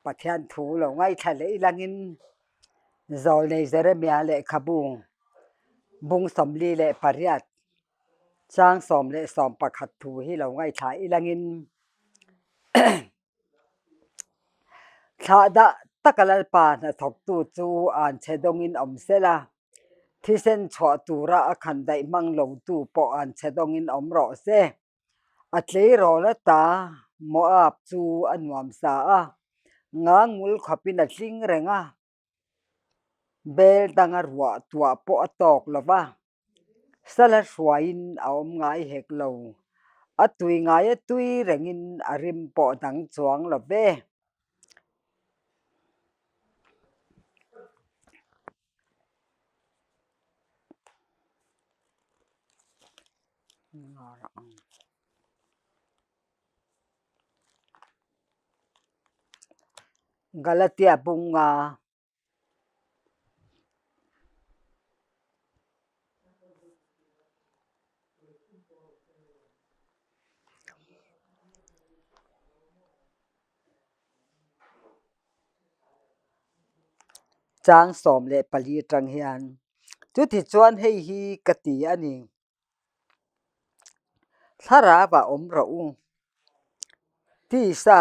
Pathian thu lo ngaithla leh ilangin Zawlnei Jeremia lehkhabu bung 48 chang 11 thu hi lo ngaithla ilangin Thlahdah taka Lalpa hnathawktu chu anchhe dawngin awm sela, thisen chhuah tura a khandaih hmang lotu pawh anchhe dawngin awm rawh se. A tleirawl ata Moab chu a nuam sa a, ngangmul khawpin a tling reng a, bel danga ruah tuah pawh a tawk lo va, sala hruaiin a awm ngai hek lo. A tui ngai a tui rengin a rim pawh dang chuang lo ve. Galatia bunga Chang 14 atang hian chutichuan hei hi ka ti a ni. Thlarau ah awm rawh u. Tisa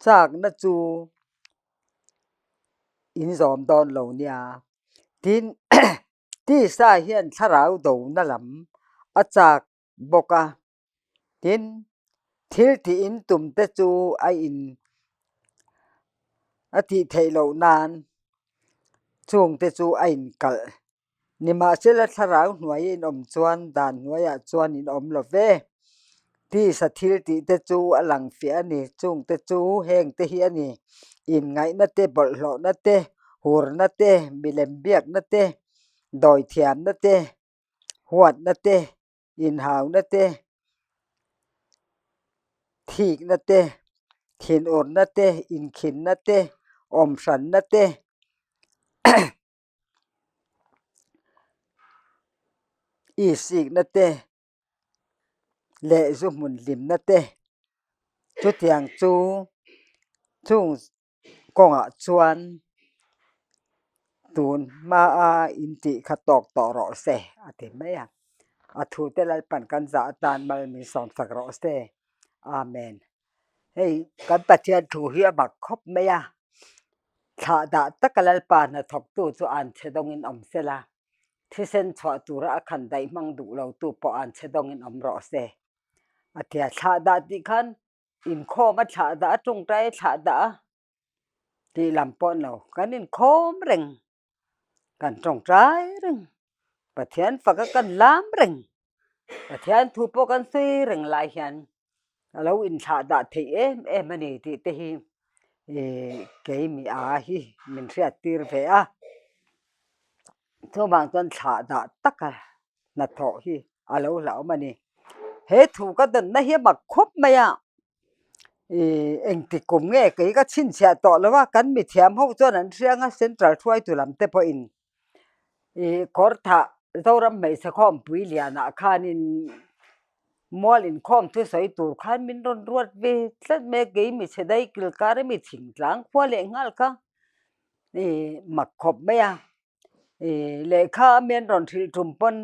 chakna chu in zawm dawn lo nia. Tin, tisa hian thlarau dona lam a chak bawk a. Tin, thil tih in tum te chu a in a tih theih loh nan chung te chu a in kalh. Nimahsela thlarau hnuai in awm chuan dan hnuaiah chuan in awm lo ve. Tisa thil tih te chu a lang fiah a ni. Chung te chu heng te hi a ni. Inngaihna te, bawlhhlawhna te, hurna te, milem biakna te, dawithiamna te, huatna te, inhauna te, thikna te, thinurna te, inkhinna te, awmhranna te, isikna te leh zu hmun hlimna te chutiang chu chung kawngah chuan tun hmaa in tih kha tawk tawh rawh se a ti mai a, a thute Lalpan kan zah atan mal min sawmsak rawh se, Amen. Hei kan Pathian thu hi a mak khawp mai a, thlah dah taka Lalpa hnathawktu chu an chhe dawngin awm sela, thisen chhuah tura a khan daih hmang duh lotu pawh an chhe dawngin awm rawh se a ti a, thlah dah tih khan inkhawm a thlah dah a, tawngtai a thlah dah a tih lam pawh a ni lo, kan inkhawm reng, kan tawngtai reng, Pathian faka kan lam reng, Pathian thu pawh kan sawi reng lai hian a lo inthlah dah theih em em a ni tih te hi ih keimi a hi min hriat tir ve a, chuvang chuan thlah dah taka hnathawh hi a lo hlauhawm a ni. He thu ka dawnna hi a mak khawp mai a, ih engti kum nge kei ka chhinchhiah tawh lo a, kan mithiam ho chuan an hriang a central hruaitu lam te pawhin ih kawr thah Zoram hmeichhe khawmpui lianah khanin mual inkhawm thu sawi tur khan min rawn ruat ve tlat mai a, kei michhe dai kilkar emi thingtlang khua leh nghal kha ih mak khawp mai a. Ih lehkha a mian rawn hrilh tum pawn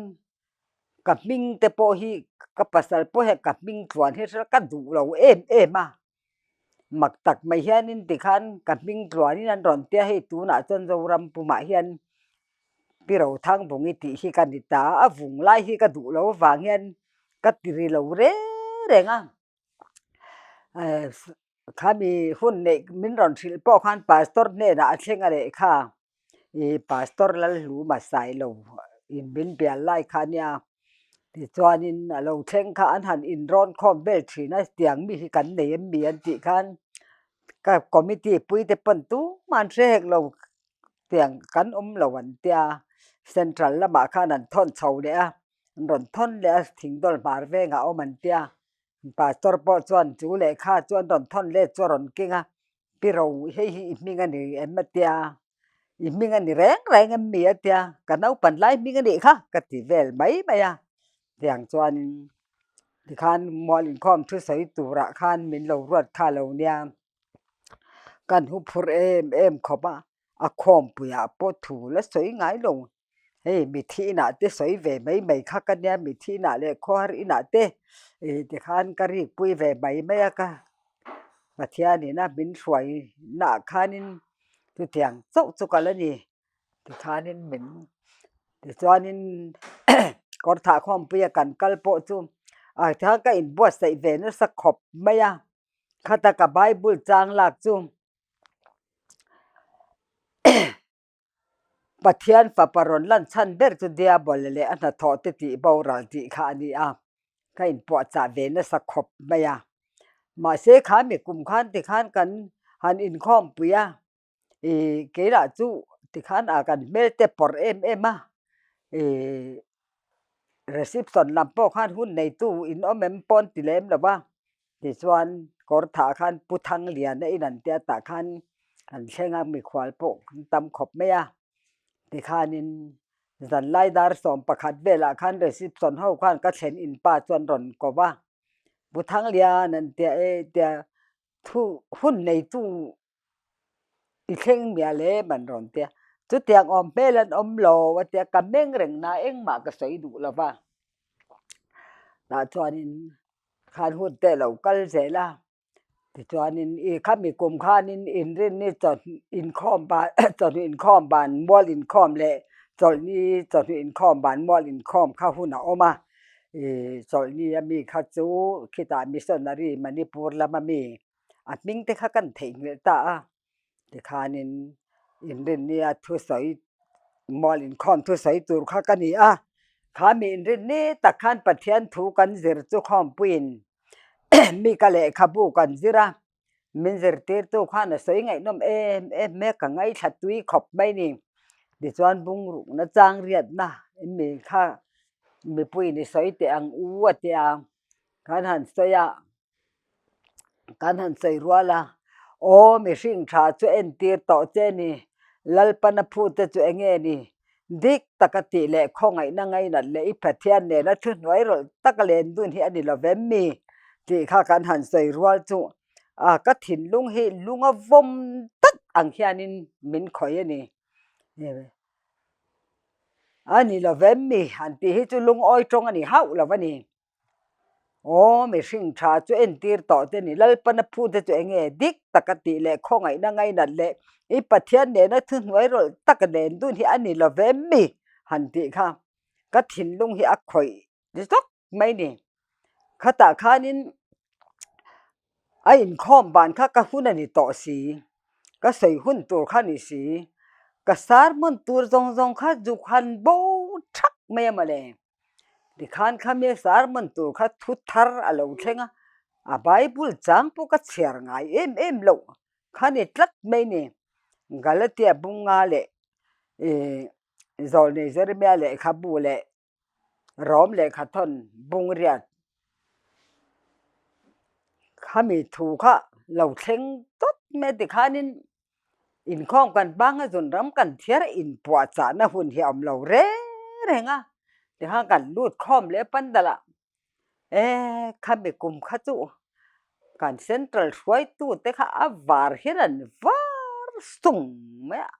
ka hming te pawh hi ka pasal pawh hian ka hming tluan hi hre ka duh lo em em a, mak tak mai hianin tikhan ka hming tluanin an rawn tia hei tunah chuan Zoram pumah hian Pi Rothangvungi tih hi ka ni ta a, a vung lai hi ka duh lo avang hian ka ti ri lo reng reng a. Khami hun neih min rawn hrilh pawh khan pastor hnenah a thleng a lehkha ih pastor Lalhluma Sailo in min bial lai kha ania tichuanin a lo thleng kha an han inrawn khawm vel thin a tiang mi hi kan nei em mi an tih khan ka committee pui te pawn tumah an hre hek lo tiang kan awm lo an tia central lamah khan an thawn chho leh a an rawn thawn leh a thingdawl hmar vengah a awm an tia. Pastor pawh chuan chu lehkha chu an rawn thawn let chu a rawn keng a, Pi Ro hei hi i hming a ni em a tia, i hming a ni reng reng em mi a tia, ka naupan lai hming a nih kha ka ti vel mai mai a, tiang chuanin. Tikhan mual inkhawm thusawi turah khan min lo ruat kha lo nia. Kan hu phur em em khawp a, a khawmpuiah pawh thu la sawi ngai lo. Hei mithi inah te sawi ve mai mai kha ka nia, mithi inah leh khawhar inah te ih tikhan ka rikpui ve mai mai a ka Pathianin a min hruai naah khanin chutiang chauh chu ka la ni. Tikhanin min tichuanin kawr thah khawmpuia kan kal pawh chu ah tikhan ka inbuatsaih ve nasa khawp mai a, khata ka Bible chang lak chu Pathian fapa rawn lan chhan ber chu Diabol leh a hnathawh te tih boral tih kha a ni a, ka inpuahchah ve nasa khawp mai a. Mahse kha mi kum khan tikhan kan han inkhawmpui a, ih keilah chu tikhan a kan hmel te pawrh em em a, ih reception lam pawh khan hun neitu in awm em pawn ti lem lo va. Tichuan kawr thah khan Pu Thangliana in an tia tah khan an thleng a, mikhual pawh an tam khawp mai a. Tikhanin zanlai dar 11 velah khan reception ho khan ka thlen in pa chuan rawn ko va, Pu Thanglian an tia e tia thu hun neitu i thleng mial em an rawn tia. Chutiang awm hmel an awm lo a tia ka meng reng na engmah ka sawi duh lo va. Tah chuanin khan hun te lo kal zel a, tichuanin i khami kum khanin inrinni chawhnu inkhawm ban chawhnu inkhawm ban mual inkhawm leh chawlhni chawhnu inkhawm ban mual inkhawm kha hun a awm a, ih chawlhni a mi kha chu khitah missionary Manipur lama mi a hming te kha kan theihnghilh ta a. Tikhanin inrinnia thusawi mual inkhawm thusawi tur kha ka ni a, kha mi inrinni tak khan Pathian thu kan zir chu khawmpuiin mi ka lehkhabu kan zir a, min zirtirtu khan a sawi ngaihnawm em em mai a, ka ngaithla tui khawp mai ni. Tichuan bungrukna chang riatna mi kha mipuiin i sawi teh ang u a ti a, kan han sawi a. Kan han sawi rual a, Aw mihring tha chu entir tawh che ni, Lalpana phute chu enge ni? Dik taka tih leh khawngaihna ngainat leh i Pathian nena thuhnuai rawlh taka len dun hi a ni lo vem mi? tih kha kan han sawi rual chu a ka thinlung hi lunga vawm tak ang hianin min khawih a ni. A ni lo vem mi? Han tih hi chu lungawi tawng a ni hauh lo a ni. Aw, mihring tha chu entir tawh te ni, Lalpana phute chu enge dik taka tih leh khawngaihna ngainat leh i Pathian nena thuhnuai rawlh taka nen dun hi a ni lo ve mi? han tih kha ka thinlung hi a khawih zawk mai ni. Khatah khanin a inkhawm ban kha ka hun a ni tawh si, ka sawi hun tur kha ni si, ka sermon tur zawng zawng kha zuk han bo thak mai a mawle. Tikhan khami sermon tur kha thu thar a lo thleng a, a Bible chang pawh ka chhiar ngai em em loh kha ni tlat mai ni. Galatia bunga leh ih Zawlnei Jeremiah lehkhabu leh Rom lehkhathawn bungriat khami thu kha lo thleng tawt mai a tikhanin Inkhawm kan bang a zun ram kan thiar a inpuahchahna hun hi a awm lo reng reng a, tikhan kan lut khawm leh pandal ah e khami kum kha chu kan central hruaitu te kha a var hian an var sung mai a,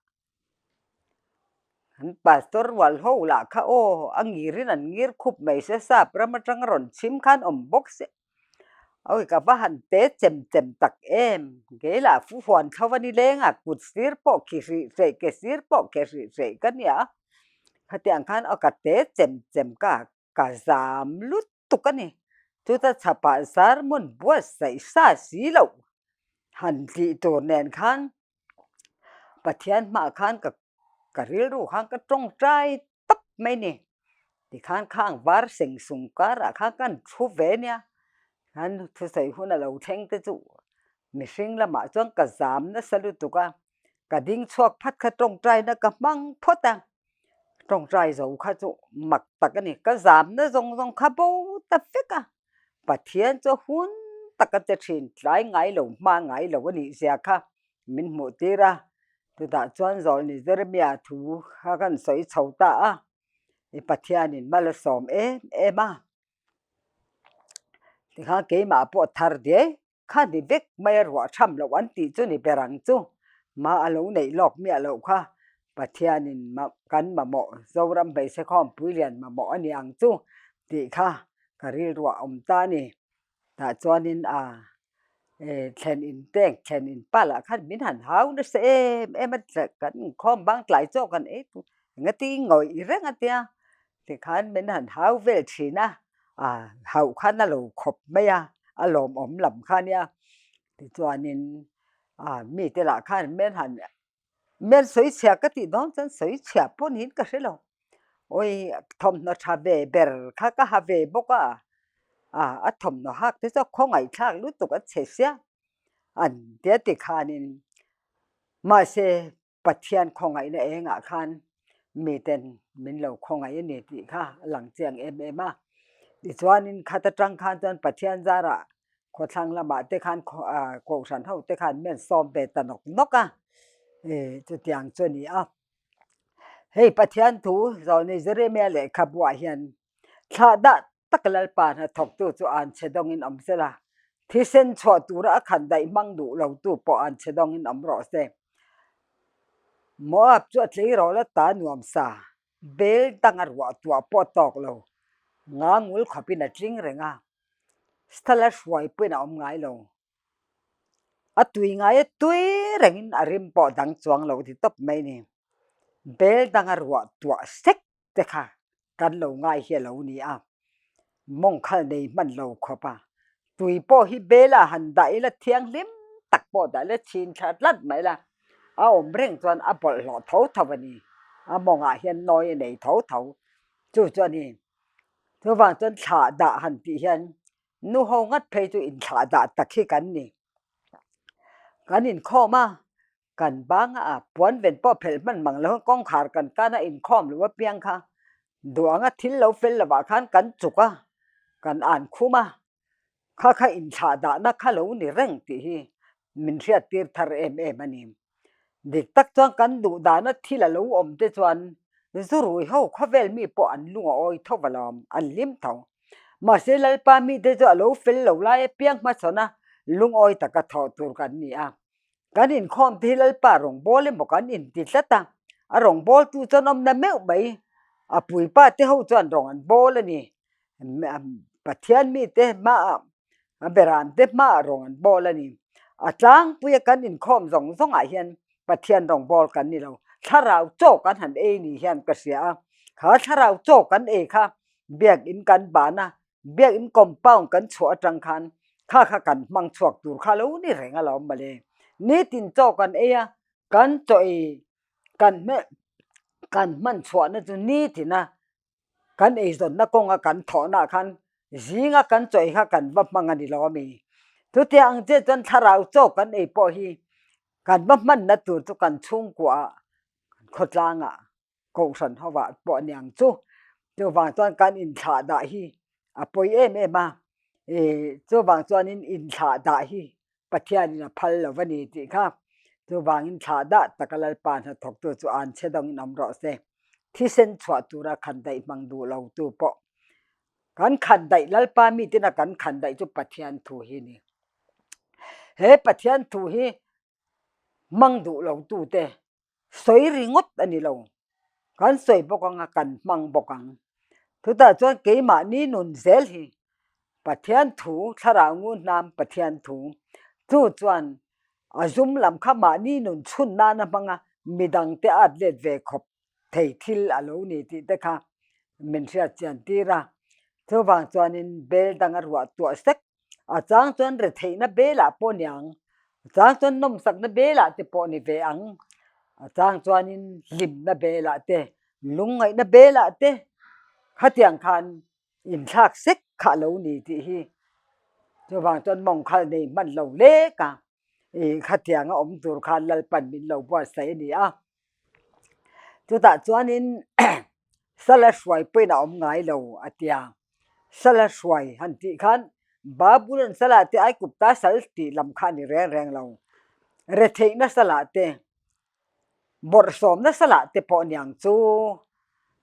an pastor rual ho lah kha aw a ngir in an ngir khup mai se sap ram atang rawn chhim khan awm bawk se. Awi ka va han te chem chem tak em, keilah fu huan thlo a ni leng a, kut sir pawh khi hrih hreh ke sir pawh ke hrih hreh ka nia, khatiang khan aw ka te chem chem ka ka zam lutuk a ni, chuta chhapah sermon buatsaih sa si loh han tih tur nen khan Pathian hmaah khan ka ka rilru khan ka tawngtai tawp mai ni. Tikhan khang var seng sung karah khan kan thu ve nia, khan thusawi hun a lo thleng te chu mihring lamah chuan ka zam nasa lutuk a, ka ding chhuak phat kha tawngtaina ka hmang phawt a, tawngtai zo kha chu mak tak a ni, ka zamna zawng zawng kha bo ta vek a. Pathian chu hun taka che thin tlai ngai lo hma ngai lo a nih zia kha min hmuh tir a, chutah chuan Zawlni Jeremia thu kha kan sawi chho ta a, i Pathianin mal a sawm em em a. Tikhan keimah pawh thar diai kha ni vek mai a ruah tham loh an tih chu ni ber ang chu. Ma a lo neih lawk miah loh kha Pathianin kan mamawh Zoram hmeichhe khawmpui lian mamawh a ni ang chu tih kha ka rilruah awm ta a ni. Tah chuanin a thlen in tank thlen in pal ah khan min han hau nasa em em a, kan inkhawm bang tlai chaw kan ei tur engati ngawih reng a tia tikhan min han hau vel thin a, a hauh khan a lo khawp mai a, a lawmawm lam kha ania tichuanin a mite lah khan min han Hmel sawi chhia ka tih dawn chuan sawi chhia pawh niin ka hre lo. Awi thawmhnaw tha ve ber kha ka ha ve bawk a, ah a thawmhnaw hak te chu a khawngaihthlak lutuk a chhe sia an tia ti khanin mahse Pathian khawngaihna engah khan miten min lo khawngaih a ni tih kha a lang chiang em em a. Tichuanin khat atang khan chuan Pathian zarah Khawthlang lamah te khan kohhran ho te khan men sawm ve ta nawk nawk a, chutiang chu a ni a. Hei Pathian thu Zawlnei Jeremia lehkhabuah hian thlah dah tak Lalpa hnathawktu chu an chhe dawngin awm se la, thisen chhuah tura a khan daih hmang duh lotu pawh an chhe dawngin awm rawh se. Moab chu a tleirawl a ta nuam sa, bel danga ruah tuah pawh a tawk lo, ngangul khawpin a tling reng a. Sthala hruai pawhin a awm ngai lo. A tui ngai a tui rengin a rim pawh dang chuang lo ti tawp mai ni. Bel danga ruah tuah sek te kha kan lo ngai hi a lo ni a, mawngkhal nei hman lo khawp a. Tui pawh hi bela han dah ila thianghlim tak pawh dah ila chhin thla tlat mai la, a awm reng chuan a bawlhhlawh tho tho a ni. A mawngah hian nawi a nei tho tho. Chu chu a ni. Chuvang chuan thlah dah han tih hian nu ho ngat phei chu inthlah dah tak hi kan ni. Kan inkhawm a, kan banga a puan ven pawh phelh hman mang lo kawngkhar kan tan a inkhawm lo apiang kha duh anga thil lo fel lovah khan kan chuk a, kan an khum a, kha kha inthlah dahna kha lo ni reng tih hi min hriattir thar em em a ni. Dik tak chuan kan duh dahna thil a lo awm te chuan zurui ho khawvel mi pawh an lung a awi tho alawm, an hlim tho. Mahse Lalpa mite chu a lo fel lo lai apiang hmachhawn a lungawi taka thawh tur kan ni a. Kan inkhawm te hi Lalpa rawngbâwl emaw kan inti tlat a, a rawngbâwltu chuan awmna meuh mai, a puipa te ho chuan rawng an bâwl a ni. Pathian mite hmaah a beram te hmaah rawng an bawl a ni. A tlangpuia kan inkhawm zawng zawngah hian Pathian rawng bawl kan ni lo. Thlarau chaw kan han ei ni hian ka hria a, kha thlarau chaw kan ei kha biakin kan ban a, biakin compound kan chhuah atang khan kha kha kan hmang chhuak tur kha lo ni reng alawm mawle. Nitin chaw kan ei a, kan chaw ei kan hmeh kan hman chhuahna chu nitina Kan eizawnna kawnga kan thawhnaah khan zinga kan chaw ei kha kan va hmang a ni lo ami? Chutia ang chiah chuan thlarau chaw kan ei pawh hi kan va hmanna tur chu kan chhungkuaah, kan khawtlangah, kohhran hovah pawh a ni ang chu. Chuvang chuan kan inthlah dah hi a pawi em em a, ih chuvang chuanin inthlah dah hi Pathianin a phal lo va ni tih kha. Chuvangin thlah dah taka Lalpa hnathawktu chu an chhe dawngin awm rawh se. Thisen chhuah tura khan daih hmang duh lo tu pawh kan khan daih Lalpa mitin a kan khan daih chu Pathian thu hi ni. He Pathian thu hi hmang duh lo tute sawi ringawt a ni lo. Kan sawi bawk ang a, kan hmang bawk ang. Chutah chuan keimahni nun zel hi Pathian thu, thlarau ngu hnam Pathian thu, chu chuan a zum lam kha mahni nun chhun nana hmanga midangte at let ve khawp thei thil a lo ni tih te kha min hriat chian tir a. Chuvang chuanin bel danga ruah tuah sek A chang chuan retheihna belah pawh ni ang, a chang chuan nawmsakna belah te pawh ni ve ang, a chang chuanin hlimna belah te, lungngaihna belah te khatiang khan inthlak sek kha a lo ni tih hi chuvang chuan mawngkhal nei hman lo lek a, ih khatiang a awm tur khan Lalpan min lo buatsaih a ni a. Chutah chuanin sala hruai pawhin a awm ngai lo a tia. Sala hruai han tih khan Babulon sala te Aikupta sal tih lam kha a ni reng reng lo. Retheihna sala te, bawrhsawmna sala te pawh a niang chu.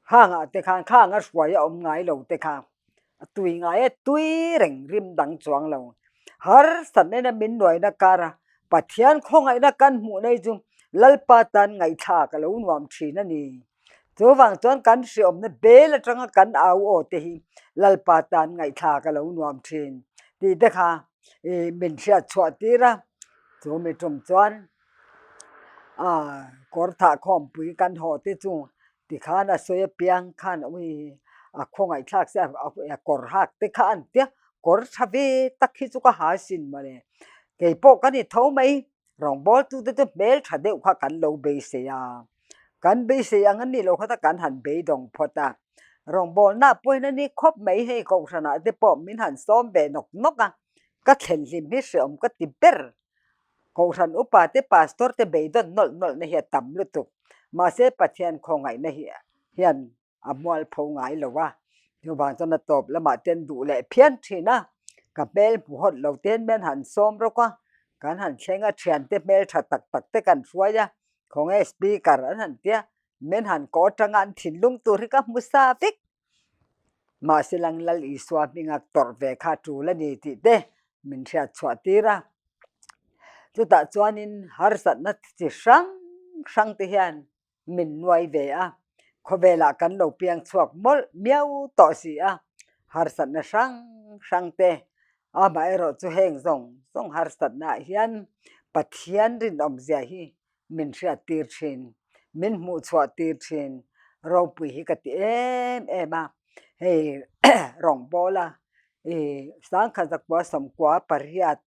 Khangah te khan khanga hruai a awm ngai lo te kha. A tui ngai e, tui reng rim dang chuang lo. Harsatna ina min nuaina kara Pathian khawngaihna kan hmuh nei chu Lalpa tan ngaihthlak a lo nuam thin a ni. Chuvang chuan kan hriawmna bel atanga kan au aw te hi Lalpa tan ngaihthlak a lo nuam thin tih te kha min hriat chhuah tir a. Chu mi tum chuan kawr thah khawmpui kan haw te chu Tikhan a sawi apiang khan ui a khawngaihthlak se a kawr hak te kha an tia, kawr tha ve tak hi chu ka ha sin mawle. Kei pawh ka ni tho mai, rawngbawltu te chu hmel tha deuh kha kan lo beisei a, kan beisei ang an nih loh kha ta kan han beidawng phawt a. Rawngbawlna pawhin a ni khawp mai hei kohhranah te pawh min han sawm ve nawk nawk a, ka thlen hlim hi hreawm ka ti ber. Kohhran upa te pastor te beidawn nawlh nawlh na hi a tam lutuk. Mahse Pathian khawngaihna hi hian a mual pho ngai lo a. Chuvang chuan a tawp lamah ten duh leh phian thin a. Ka hmel hmu hawt lo ten mian han sawm rawk a. Kan han thleng a thian te hmel tha tak tak te kan hruai a. Khawnge speaker an han tia min han kawh atanga an thinlung tur hi ka hmu sa vek. Mahse lang Lal Isua hminga tawrh ve kha tul a ni tih te min hriat chhuah tir a. Chutah chuanin harsatna chi hrang hrang te hian min nuai ve a, khawvelah kan lo piang chhuak mawlh miau tawh si a, harsatna hrang hrang te amaherawh chu heng zawng zawng harsatna ah hian Pathian rinawmzia hi min hriat tir thin, min hmuh chhuah tir thin, ropui hi ka ti em em a, hei rawngbawla i sangkhat zakua sawmkua pariat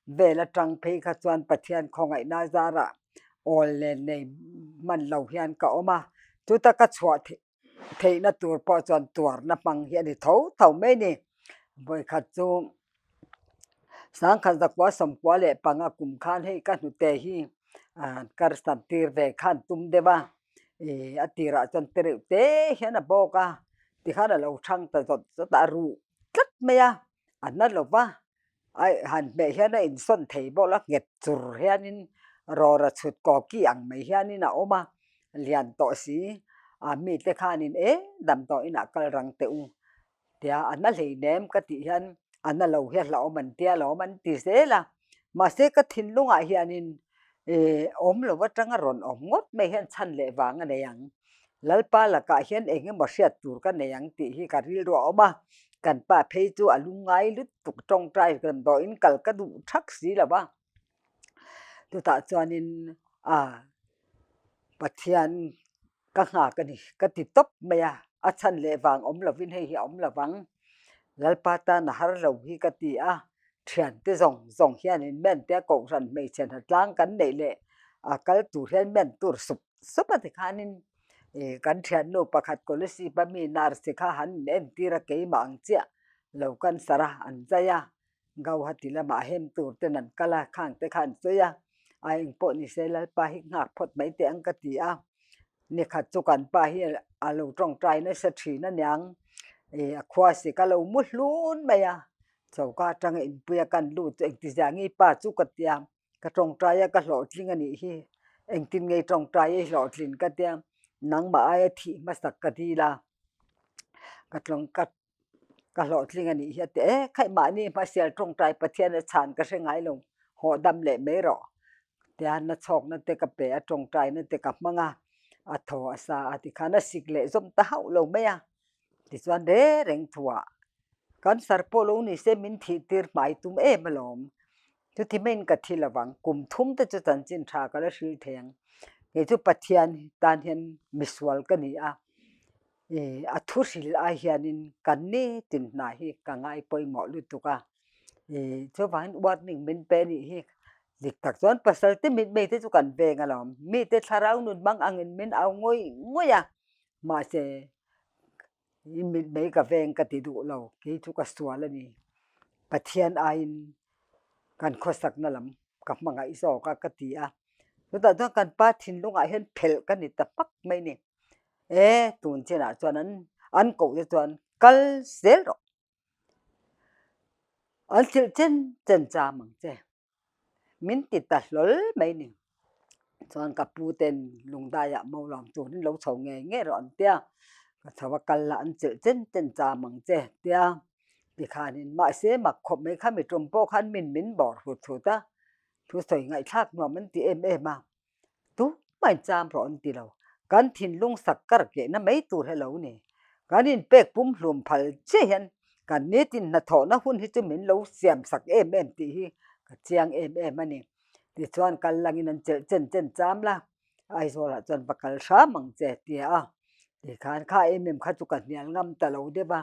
vel atang phei kha chuan Pathian khawngaihna zarah awl nen nei hman lo hian ka awm a, chuta ka chhuah theihna tur pawh chuan tuarna hmang hi a ni tho tho mai ni. Vawikhat chu sangkhat zakua sawmkua leh panga kum khan hei ka hnute hi kar sam tir ve khan tum deuh a, ih a tirah chuan te reuh te hian a bawk a, tikhan a lo thang ta zawt zawt a, a ruh tlat mai a, a na lo va. A han hmeh hian a insawn thei bawk la nghet chur hianin rawra chhut kawki ang mai hianin a awm a, lian tawh si a mite khanin e damdawi inah kal rang teh u tia a na hleinem ka tih hian a na lo hi a hlauhawm an tia lawm an ti zel a, mahse ka thinlungah hianin Ih awm lo atanga rawn awm ngawt mai hian chhan leh vang a nei ang. Lalpa lakah hian eng emaw hriat tur ka nei ang tih hi ka rilru a awm a, kan pa phei chu a lungngai lutuk tawngtai damdawiin kal ka duh thak si lo va. Chutah chuanin a Pathian Ka nghak a ni, ka ti tawp mai a, a chhan leh vang awm lovin hei hi a awm lovang. Lalpa tan a har lo hi ka ti a, thiante zawng zawng hianin mente kohhran hmeichhe hnatlang kan neih leh a kal tur hian men tur sup sup a tikhanin kan thiannu pakhat Kolasib a mi nurse kha han in entir a keimah ang chiah lo cancer a an zai a, Gauhati lamah hem tur ten an kal a, khang te kha an sawi a, a eng pawh ni se Lalpa hi nghak phawt mai teh ang ka ti a, nikhat chu kan pa hi a lo tawngtai nasa thin a niang, ih a khua sik a lo mu hlun mai a, choka atanga inpui a kan lut chu engtizia nge pa chu ka ti a, ka tawngtai a ka hlawhtling a nih hi, engtin nge tawngtai i hlawhtlin ka ti a, nangmah aia thih hmasak ka dil a, ka tlawng ka. Ka hlawhtling a nih hi a ti e, khaih mahni hmasial tawngtai Pathian a chhan ka hre ngai lo, hawh dam leh mai rawh tia na chhawkna te ka pe a, tawngtaina te ka hmang a, a thaw a sa a tikhan a sik leh zawm ta hauh lo mai a, tichuan reng reng thuah cancer pawh lo ni se min thih tir hmai tum em alawm, chuti maiin ka thi lovang, kum thum te chu chanchin tha ka la hril thei ang, kei chu Pathian tan hian misual ka ni a. Ih a thu hril ai hianin kan nitin hna hi ka ngai pawimawh lutuk a, ih chuvangin warning min pe anih hi dik tak chuan pasal te mitmei te chu kan veng alawm, mite thlarau nun mang angin min au ngawih ngawih a, mahse i mitmei ka veng ka ti duh lo, kei chu ka sual a ni, Pathian aiin kan khawsakna lam ka hmangaih zawk a ka ti a, chutah chuan kan pa thinlungah hian phelh ka ni ta hmak mai a ni. E, tun chinah chuan an an koh te chuan kal zel rawh. An thilh chen chen cham ang che. Min ti ta hlawl mai ni. Chuan ka pu ten lungdaiah Maulam turin lo chho ngei ngei rawh an tia. Ka chho a kal la an chilh chen chen cham ang che tia. Tikhanin mahse mak khawp mai kha mi tum pawh khan min min bawr hut hut a, thusawi ngaihthlak nuam an ti em em a, tumah in cham rawh an ti lo. Kan thinlung sak kar kehna mai tur hi lo ni. Kan inpek pumhlum phal chiah hian kan nitin hnathawhna hun hi chu min lo siam sak em em tih hi ka chiang em em a ni. Tichuan kal langin an chelh chen chen cham la, Aizawlah chuan va kal hram ang che tia a, tikhan kha em em kha chu ka hnial ngam ta lo deuh a,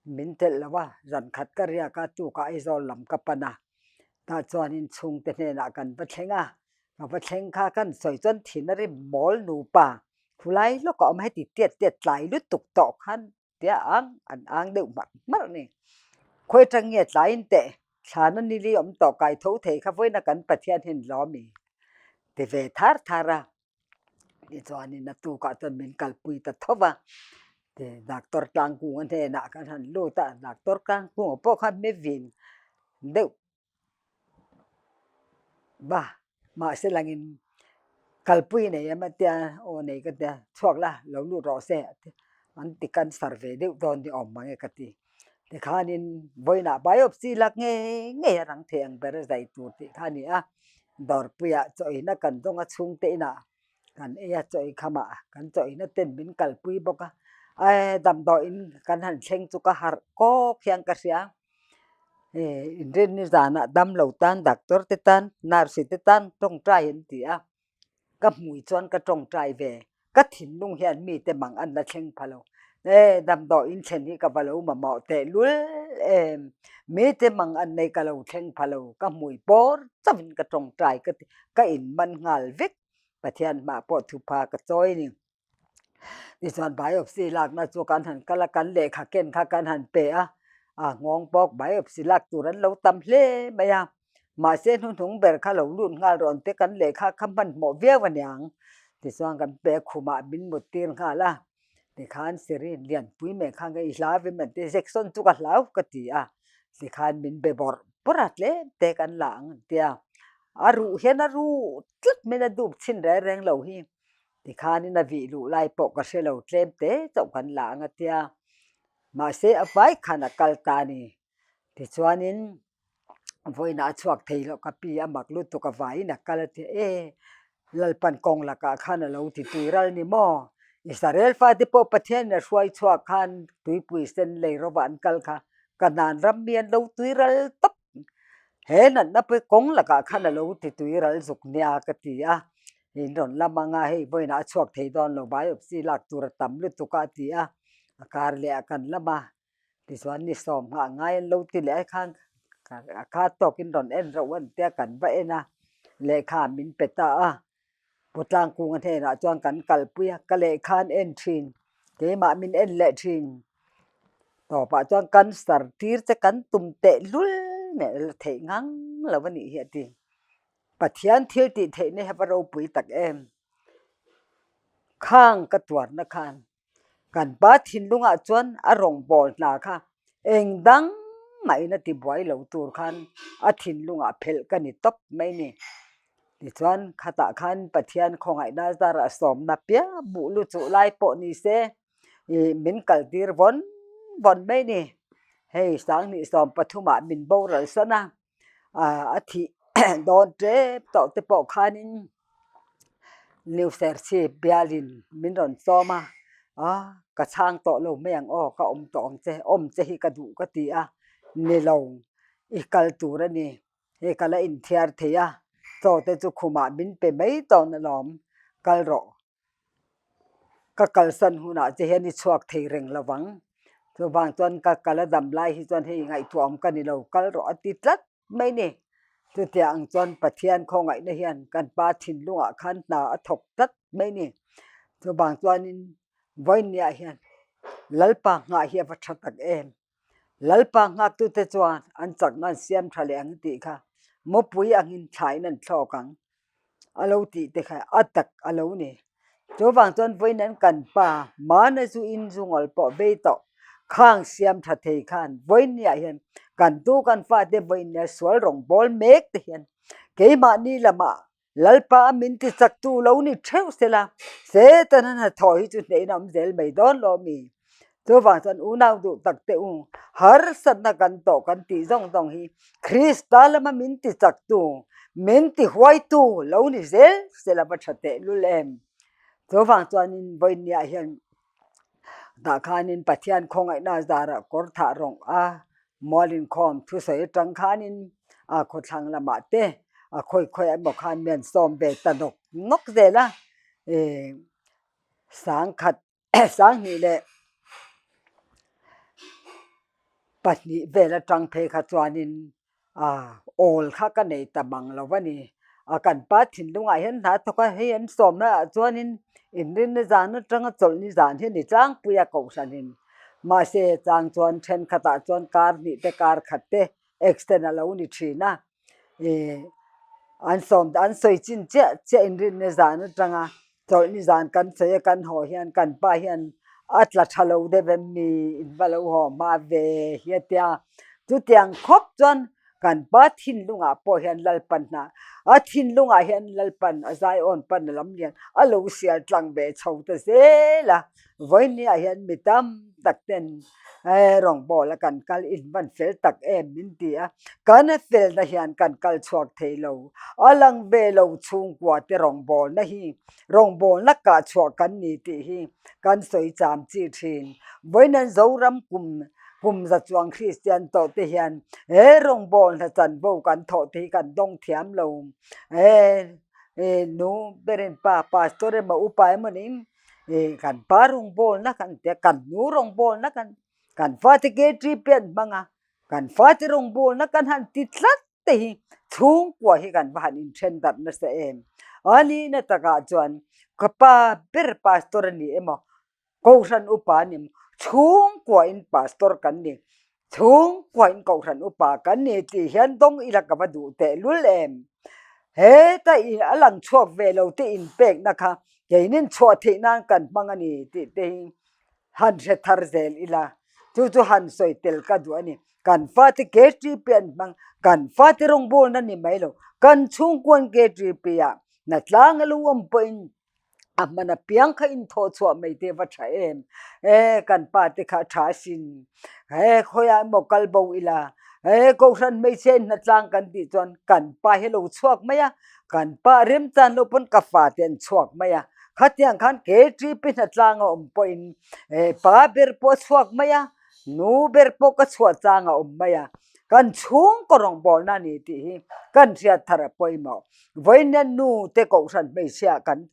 min telh lo a, zan khat ka riak a, tukah Aizawl lam ka pan a, tah chuanin chhungte hnenah kan va thleng a, ka va thleng kha kan sawi chuan thin a rim mawl nupa khulai lawk a awm a, heti tiat tiat tlai lutuk tawh khan tia ang an ang deuh hmarh hmarh a ni. Khawi atang nge tlaiin teh thlana nili awm tawh kai tho thei kha vawiina kan Pathian hian lawm i ti ve thar thar a, tichuanin a tukah chuan min kalpui ta tho va, ti doctor Tlangkunga hnenah kan han lut a, doctor Tlangkunga pawh khan mi vin deuh va mahse langin kalpui nei em a tia aw nei ka tia chhuak la lo lut rawh se an ti cancer ve deuh dawn ni awm mang e ka ti tikhanin vawiinah biopsy lak ngei ngei a rang thei ang ber a zai tur tih kha a ni a dawrpuiah chaw eina kan dawng a chhungte inah kan ei a chaw ei khamah kan chaw eina ten min kalpui bawk a damdawiin kan han thleng chu ka harh kawk hian ka hria. Inrinni zanah damlo tan doctor te tan nurse te tan tawngtai an ti a, ka hmui chuan ka tawngtai ve, ka thinlung hian mite mang an la thleng pha lo, e damdawi in thlen hi ka va lo mamawh tehlul em, mite mang an nei ka lo thleng pha lo, ka hmui pawr chauhin ka tawngtai ka ti, ka inman nghal vek, Pathian hmah pawh thupha ka chawi a ni. Tichuan biopsy lakna chu kan han kal a, kan lehkha ken kha kan han pe a, a nghawng bawk biopsy lak tur an lo tam hle mai a, mahse hnuhnung ber kha lo lut nghal rawn te kan lehkha kha hmanhmawh viau a niang. Tichuan kan pe a khumah min mut tir nghal a, tikhan syringe lianpui mai khan ka i hlau em an ti, injection chu ka hlau ka ti a, tikhan min be bawrh bawrh a tlem te kan la ang an ti a, a ruh hian a ruh tlat mai a dup chhin reng reng lo hi. Tikhanin a vih luh lai pawh ka hre lo tlem te chauh kan la ang a tia. Mahse a vai khan a kal ta a ni. Tichuanin vawiinah a chhuak thei loh ka pi a mak lutuk a vaiin a kal a ti e, Lalpan kawng lakah khan a lo ti tui ral ni maw? Israel fate pawh Pathianin a hruai chhuak khan tuipui sen lei rawvah an kal kha Kanaan ram mi an lo tui ral tawp. He natna pawh hi kawng lakah khan a lo ti tui ral zuk nia ka ti a. In rawn lam anga hei vawiinah a chhuak thei dawn lo biopsy lak tur a tam lutuk a a ti a, a kar leh ah kan lam a, tichuan ni sawm nghah ngai an lo ti leh a khan a kha tawkin rawn en reuh an tia kan va en a, lehkha min pe ta a, Pu Tlangkunga hnenah chuan kan kalpui a, ka lehkha an en thin, keimah min en leh thin. Tawpah chuan cancer tir che kan tum tehlul nen a la theih ngang lo a nih hi a ti. Pathian thil tih theihna hi a va ropui tak em? Khang ka tuarna khan kan pa thinlungah chuan a rawngbâwl hna kha eng dang mahin a ti buai lo tur khan a thinlungah phelh ka ni tawp mai ni. Tichuan khatah khan Pathian khawngaihna zarah sawmna piang buh lu chuh lai pawh ni se ih min kaltir vawn vawn mai ni. Hei sanghnih 13ah min boral san a. a thih dawn tep tawh te pawh khanin New Serchhip bialin min rawn sawm a, a ka chhang tawh lo mai ang aw ka awm tawh ang che, awm che hi ka duh ka ti a, ni lo i kal tur a ni, hei ka la inthiar thei a, chaw te chu khumah min pe mai dawn alawm, kal rawh. Ka kalsan hunah che hian i chhuak thei reng lo vang. Chuvang chuan ka kal a dam lai hi chuan hei ngaihtuah awm ka ni lo, kal rawh a ti tlat mai ni. Chutiang ang chuan Pathian khawngaihna hian kan pa thinlungah khan hna a thawk tlat mai ni. Chuvang chuanin vawiinniah hian Lalpa nghah hi a va tha tak em. Lalpa nghaktute chuan an chakna an siam tha leh ang tih kha mawpui angin thlain an thlawk ang a lo tih te kha a tak a lo ni. Chuvang chuan vawiin an kan pa Mana zu in zungawl pawh vei tawh khang siam tha thei khan vawiinniah hian kan tu kan fate vawiinnia sual rawng bawl mek te hian keimahni lamah Lalpa a min ti chaktu lo ni theuh sela, Satan a hnathawh hi chu hnehin a awm zel mai dawn lo mi? Chuvang chuan unau duh tak teh u, harsatna kan tawh kan tih zawng zawng hi Krista lama min ti chaktu, min ti huaitu lo ni zel se la va tha teh lul em. Chuvang chuanin vawinia hian tah khanin Pathian khawngaihna zarah kawr thah rawng a mual inkhawm thusawi atang khanin a khawthlang lamah te a khawi khawi emaw khan mi an sawm ve ta nawk nawk zel a, ih sangkhat sanghnih leh pahnih vel atang phei kha chuanin ah awl kha ka nei ta mang lo a ni. A kan pa thinlungah hian hna thawk a, hei an sawmna ah chuanin inrinna zan atanga chawlhni zan hi a ni tlangpui a kohhranin. Mahse chang chuan thenkhatah chuan kar hnih te kar khat te extend a lo ni thin a. Ih an sawm an sawi chin chiah chiah inrinna zan atanga chawlhni zan kan sawi a kan haw hian kan pa hian a tla tha lo deuh em mi in va lo haw hma ve hi a tia chutiang khawp chuan kan pa thinlungah pawh hian Lalpan hna a thinlungah hian Lalpan a zaiawn pan a lam lian a lo sial tlang ve chho ta zel a vawinia hian mi tam tak ten he rawngbâwl a kan kal in van fel tak em min ti a kan felna hian kan kal chhuak thei lo a lang ve lo chhungkua te rawngbâwlna hi rawngbâwlna kah chhuah kan ni tih hi kan sawi cham chi thin vawiin Zoram kum kum za chuang Kristian tawh te hian he rawngbâwl hna chanvo kan thawh te hi kan dawng thiam lo he nu berin pa pastor emaw upa emaw niin Ih kan pa rawngbawlna kan ti a, kan nu rawngbawlna kan kan fate KTP an hmang a, kan fate rawngbawlna kan han ti tlat te hi chhungkua hi kan va han inthen darh nasa em. A nihna takah chuan ka pa ber pastor a ni emaw Kohhran upa a ni emaw chhungkuain pastor kan ni, chhungkuain Kohhran upa kan ni tih hian dawng ila ka va duh tehlul em. Heta a lang chhuak ve lo te inpekna kha Keinin chhuah theih nan kan hmang a ni tih te hi han hre thar zel ila, chu chu han sawi tel ka duh a ni. Kan fate KTP an hmang, kan fate rawngbawlna ni mai lo, kan chhungkuan KTP ah hnatlang a lo awm pawhin a hman apiang kha inthawh chhuah mai te va tha em. E kan pa te kha a tha asin, he khawiah emaw kal bo ila, he Kohhran hmeichhia in hnatlang kan tih chuan kan pa hi a lo chhuak mai a, Kan pa remchan loh pawn ka fate an chhuak mai a, khatiang khan KTP hnatlang a awm pawhin pa ber pawh a chhuak mai a, nu ber pawh ka chhuah chang a awm mai a, kan chhungkaw rawngbawlna a ni tih hi kan hriat thar a pawimawh. Vawiin nu te kohhran hmeichhia kan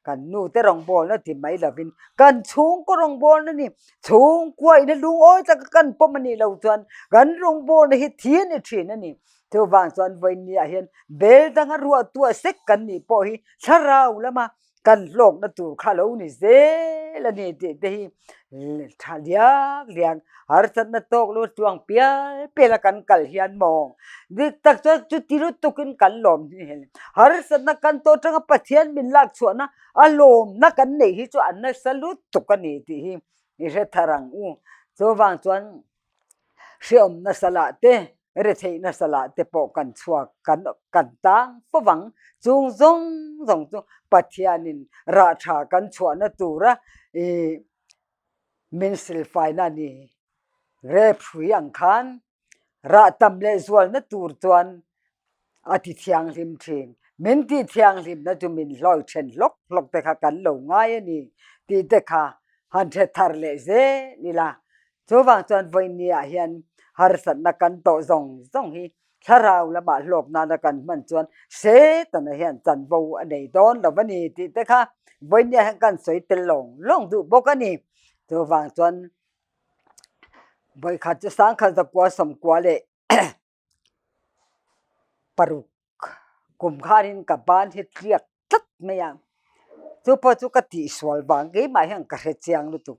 kan nu te rawngbawlna ti mai lovin kan chhungkaw rawngbawlna ni chhungkua ina lungawi taka kan pawm a nih loh chuan kan rawngbawlna hi thi a ni thin a ni. Chuvang chuan vawinia hian bel danga ruah tuah sek kan nih pawh hi thlarau lama kan hlawkna tur kha lo ni zel a ni tih te hi tha liak liak harsatna tawk lo chuang pial pial a kan kal hian maw dik tak chuan chuti lutukin kan lawm hi hel harsatna kan tawh atanga Pathian min lak chhuahna a lawmna kan neih hi chu a nasa lutuk a ni tih hi i hre thar ang u. Chuvang chuan hreawm nasa lah te retheih nasa lah te pawh kan chhuak kan kan tang fo vang. Chung zawng zawng chu Pathianin rah tha kan chhuahna tura ih min silfaina a ni. Rep hrui ang khan rah tam leh zualna tur chuan a ti thianghlim thin. Min tih thianghlimna chu min hlawi then hlawk hlawk te kha kan lo ngai a ni tih te kha han hre thar leh zel ila. Chuvang chuan vawinia hian harsatna kan tawh zawng zawng hi thlarau lamah hlawk nana kan hman chuan Setana hian chanvo a nei dawn lo a ni tih te kha vawinia hian kan sawi tel lawng lawng duh bawk a ni. Chuvang chuan vawikhat chu sangkhat zakua sawmkua leh paruk kum khanin ka ban hi tliak tlat mai a, chu pawh chu ka tihsual vang keimah hian ka hre chiang lutuk,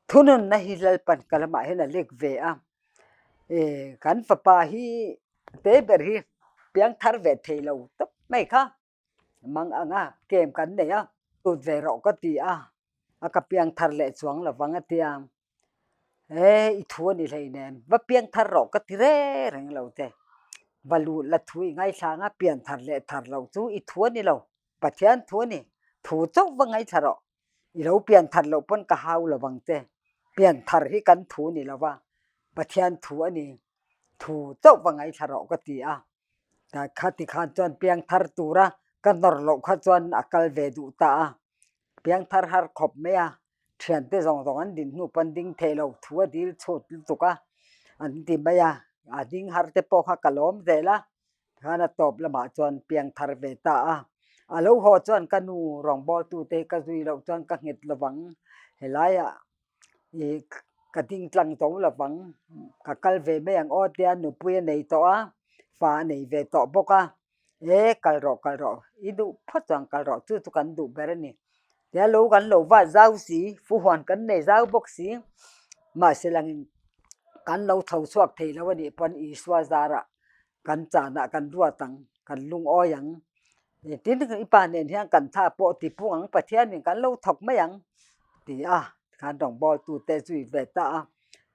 thununna hi Lalpan ka lamah hian a lek ve a, ih kan fapa hi te ber hi piang thar ve thei lo tawp mai kha mang ang a game kan nei a, tut ve rawh ka ti a, a ka piang thar leh chuang lovang a tia. He i thu a ni hleinem, va piang thar rawh ka ti reng reng lo che. Va luh la thu i ngaithla anga pian thar leh thar loh chu i thu a ni lo, Pathian thu a ni, thu chauh va ngaithla rawh. I lo pian thar loh pawn ka hau lo vang che. Pianthar hi kan thu ni lo va, Pathian thu a ni. Thu chauh va ngaithla rawh ka ti a. Khati khan chuan piangthar tura ka nawr loh kha chuan a kal ve duh ta a. Piangthar har khawp mai a, thiante zawng zawng an din hnu pawn ding thei lo thu a dil chhut lutuk a, an ti mai a, a ding har te pawh kha ka lawm zel a, tikhan a tawp lamah chuan piangthar ve ta a, a lo haw chuan ka nu rawngbawltu te hi ka zui loh chuan ka nghet lovang helaiah ih ka ding tlang tho lovang ka kal ve mai ang aw tia nupui a nei tawh a, fa a nei ve tawh bawk a. E kal rawh kal rawh i duh phawt chuan kal rawh chu chu kan duh ber a ni. Tia lo kan lo vat zau si fuhuan kan nei zau bawk si mahse langin kan lo tho chhuak thei lo a nih pawn Isua zarah kan chanah kan ruat ang kan lungawi ang tin i pa nen hian kan tha pawh ti pung ang Pathianin kan lo thawk mai ang ti a khan rawngbâwl tute zui ve ta a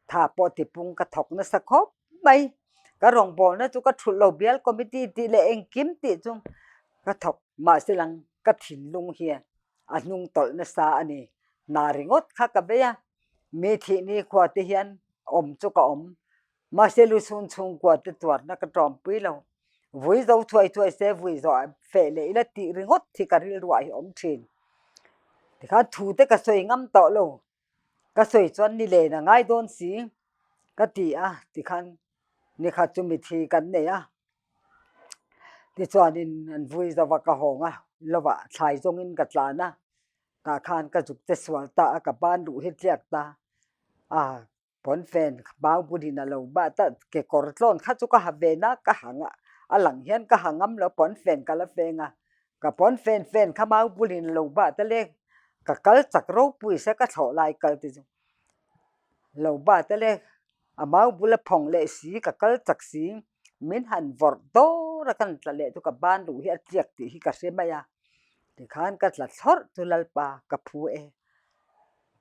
tha pawh ti pung ka thawk nasa khawp mai. Ka rawngbawlna chu ka thulh lo bial committee tih leh engkim tih chu ka thawk mahse lang ka thinlung hian a hnung tawlh nasa a ni. Hna ringawt kha ka bei a, mi thih ni khua te hian awm chu ka awm mahse luchhung chhungkua te tuarna ka tawmpui lo. Vui zo thuai thuai se vui zawh feh leh ila tih ringawt hi ka rilruah hi awm thin. Tikhan thu te ka sawi ngam tawh lo. Ka sawi chuan ni len a ngai dawn si ka ti a tikhan nikhat chu mithi kan nei a tichuanin an vui zo va ka hawng a lovah thlai zawngin ka tlan a tah khan ka zuk te sual ta a ka ban duh hi tliak ta a pawnfen mau bulin a lo bat a kekawr tlawn kha chu ka ha ve na ka ha a lang hian ka ha ngam lo pawnfen ka la feng a. Ka pawn fen fen kha mau bulin lo bat a le, ka kal chak ropui se ka thlawh lai kal te chu lo bat a le, a mau bul a phawng leh si ka kal chak si min han vawrh dawr a kan tla leh chu ka ban duh hi a tliak tih hi ka hre mai a, tikhan ka tla thlawrh chu Lalpa ka phu e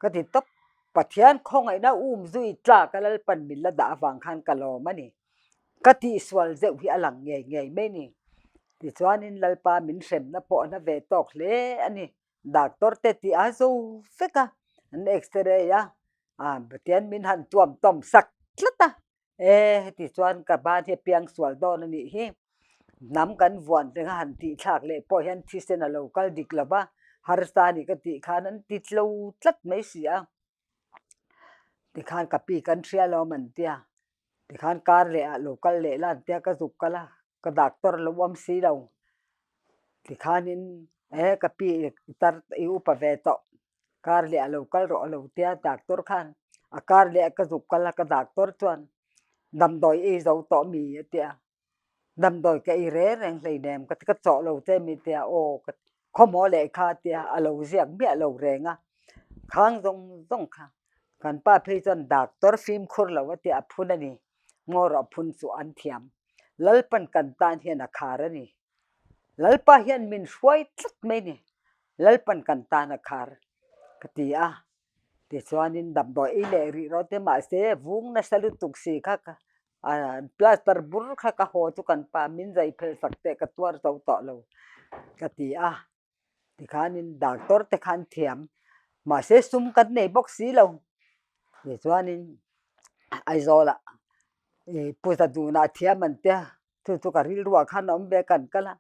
ka ti tawp, Pathian khawngaihna um zui tlak a Lalpan min la dah avang khan ka lawm a ni. Ka tihsual zeuh hi a lang ngei ngei mai ni. Tichuanin Lalpa min hremna pawh a na ve tawk hle a ni. Doctor te tih a zo vek a, an x-ray a, ah Pathian min han tuam tawm sak tlat a, e heti chuan ka ban hi a piang sual dawn a nih hi. Hnam kan vuan reng a han tihthlak leh pawh hian thisen a lo kal dik lo va, harsa a nih ka tih khan an ti tlo tlat mai si a. Tikhan ka pi kan hria lo man tia tikhan kar leh ah lo kal leh la an tia ka zuk kal a ka doctor lo awm si lo tikhanin e ka pi tar i upa ve tawh kar leh ah lo kal rawh a lo tia doctor khan a kar leh ah ka zuk kal a ka doctor chuan damdawi ei zo tawh mi a tia. Damdawi ka ei reng reng hleinem ka ti ka chawh lo che mi tia aw ka khawmaw leh kha tia a lo ziak miah lo reng a, khang zawng zawng kha kan pa phei chuan doctor fimkhur lo a tia a phun a ni, ngawrawh phun chu an thiam Lalpan kan tan hian a khar a ni, Lalpa hian min hruai tlat mai a ni, Lalpan kan tan a khar ka ti a. Tichuanin damdawi ei leh rih rawh te mahse vung nasa lutuk si kha ka plaster bur kha ka haw chu kan pa min zai phel sak teh ka tuar zo tawh lo ka ti a, tikhanin doctor te khan thiam mahse sum kan nei bawk si lo tichuanin Aizawlah ih puza dunah thiam an tia chu chu ka rilruah khan a awm ve kan kal a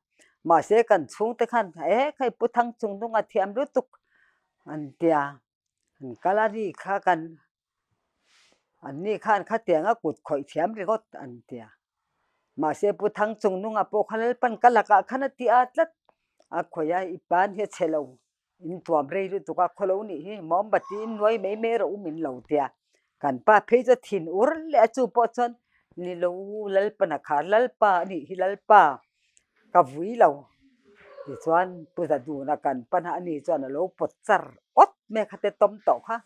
mahse kan chhungte khan e hei pu thang chung hnung a thiam lutuk an tia an kal a ri kha kan an ni khan khatiang a kut khawih thiam ringawt an tia mahse pu thang chung hnung ah pawh kha lalpan ka lakah khan a ti a tlat a khawih a i pan hi a chhe lo. In tuam rei lutuk a khawlo nih hi mawmbati in nuai mai mai rawh u min lo tia kan pa phei chu thin ur leh a chu pawh chuan ni lo Lalpan a khar Lalpa a nih hi Lalpa ka vui lo tichuan Pu Zaduna kan pan a ani chuan a lo pawt char awt mai a khate tawm tawh kha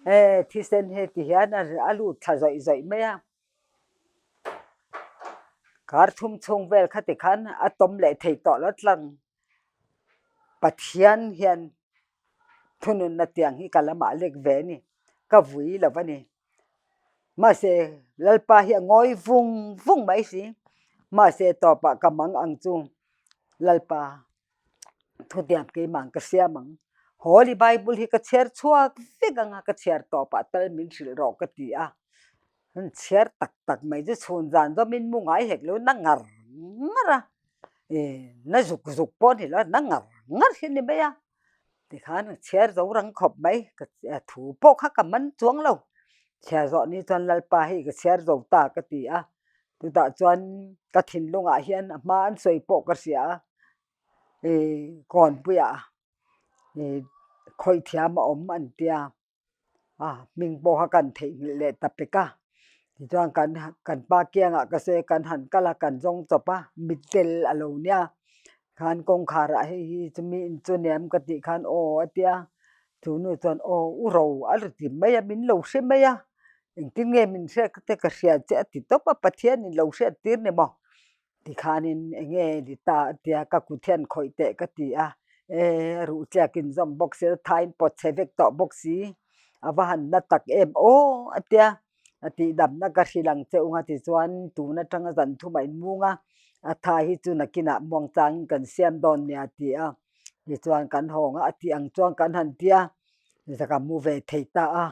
he thisen he ti hian a lut thla zawih zawih mai a kar thum chhung vel kha tikhan a tawm leh thei tawh lo tlang. Pathian hian thununna tiang hi ka lamah lek ve a ni, ka vui lo a ni. Mahse, Lalpa hi a ngawi vung vung mai si. Mahse, tawpah ka mang ang chu Lalpa thutiam keimah ka siam ang. Holy Bible hi ka chhiar chhuak vek ang a, ka chhiar tawpah tal min hrilh rawh ka ti a. An chhiar tak tak mai chu chhun zan zawmin mu ngai hek lo na ngar ngar a, ih na zuk zuk pawh a ni lo a, na ngar ngar hi a ni mai a. Tikhan ka chhiar zo rang khawp mai, ka thu pawh kha ka man chuang lo. Chhiar zawh ni chuan Lalpa hei ka chhiar zo ta ka ti a, chutah chuan ka thinlungah hian a hma an sawi pawh ka hria a, ih kawnpuiah ih khawih thiam a awm an tia. A hming pawh kha kan theihnghilh leh ta pek a, tichuan kan kan pa kiangah ka sawi a kan han kal a kan zawng chawp a mittel a lo nia khan kawngkhar ah hei hi chumi in chu niam ka tih khan aw a tia chu nu chuan aw u ro a ri ti mai a min lo hre mai a engtin nge min hriat te ka hria che a ti tawp a Pathian in lo hriat tir ni maw. Tikhanin eng nge ni ta a tia ka kut hian khawih teh ka ti a, e ruh chiak in zawm bawk si a thain pawt chhe vek tawh bawk si, a va han na tak em aw a tia, a tihdamna ka hrilh ang che ung a tichuan tun atanga zan thum a inmung a, a tha hi chu nakinah muangchangin kan siam dawn nia a ti a, tichuan kan hawng a, a tih ang chuan kan han tia, ka mu ve thei ta a,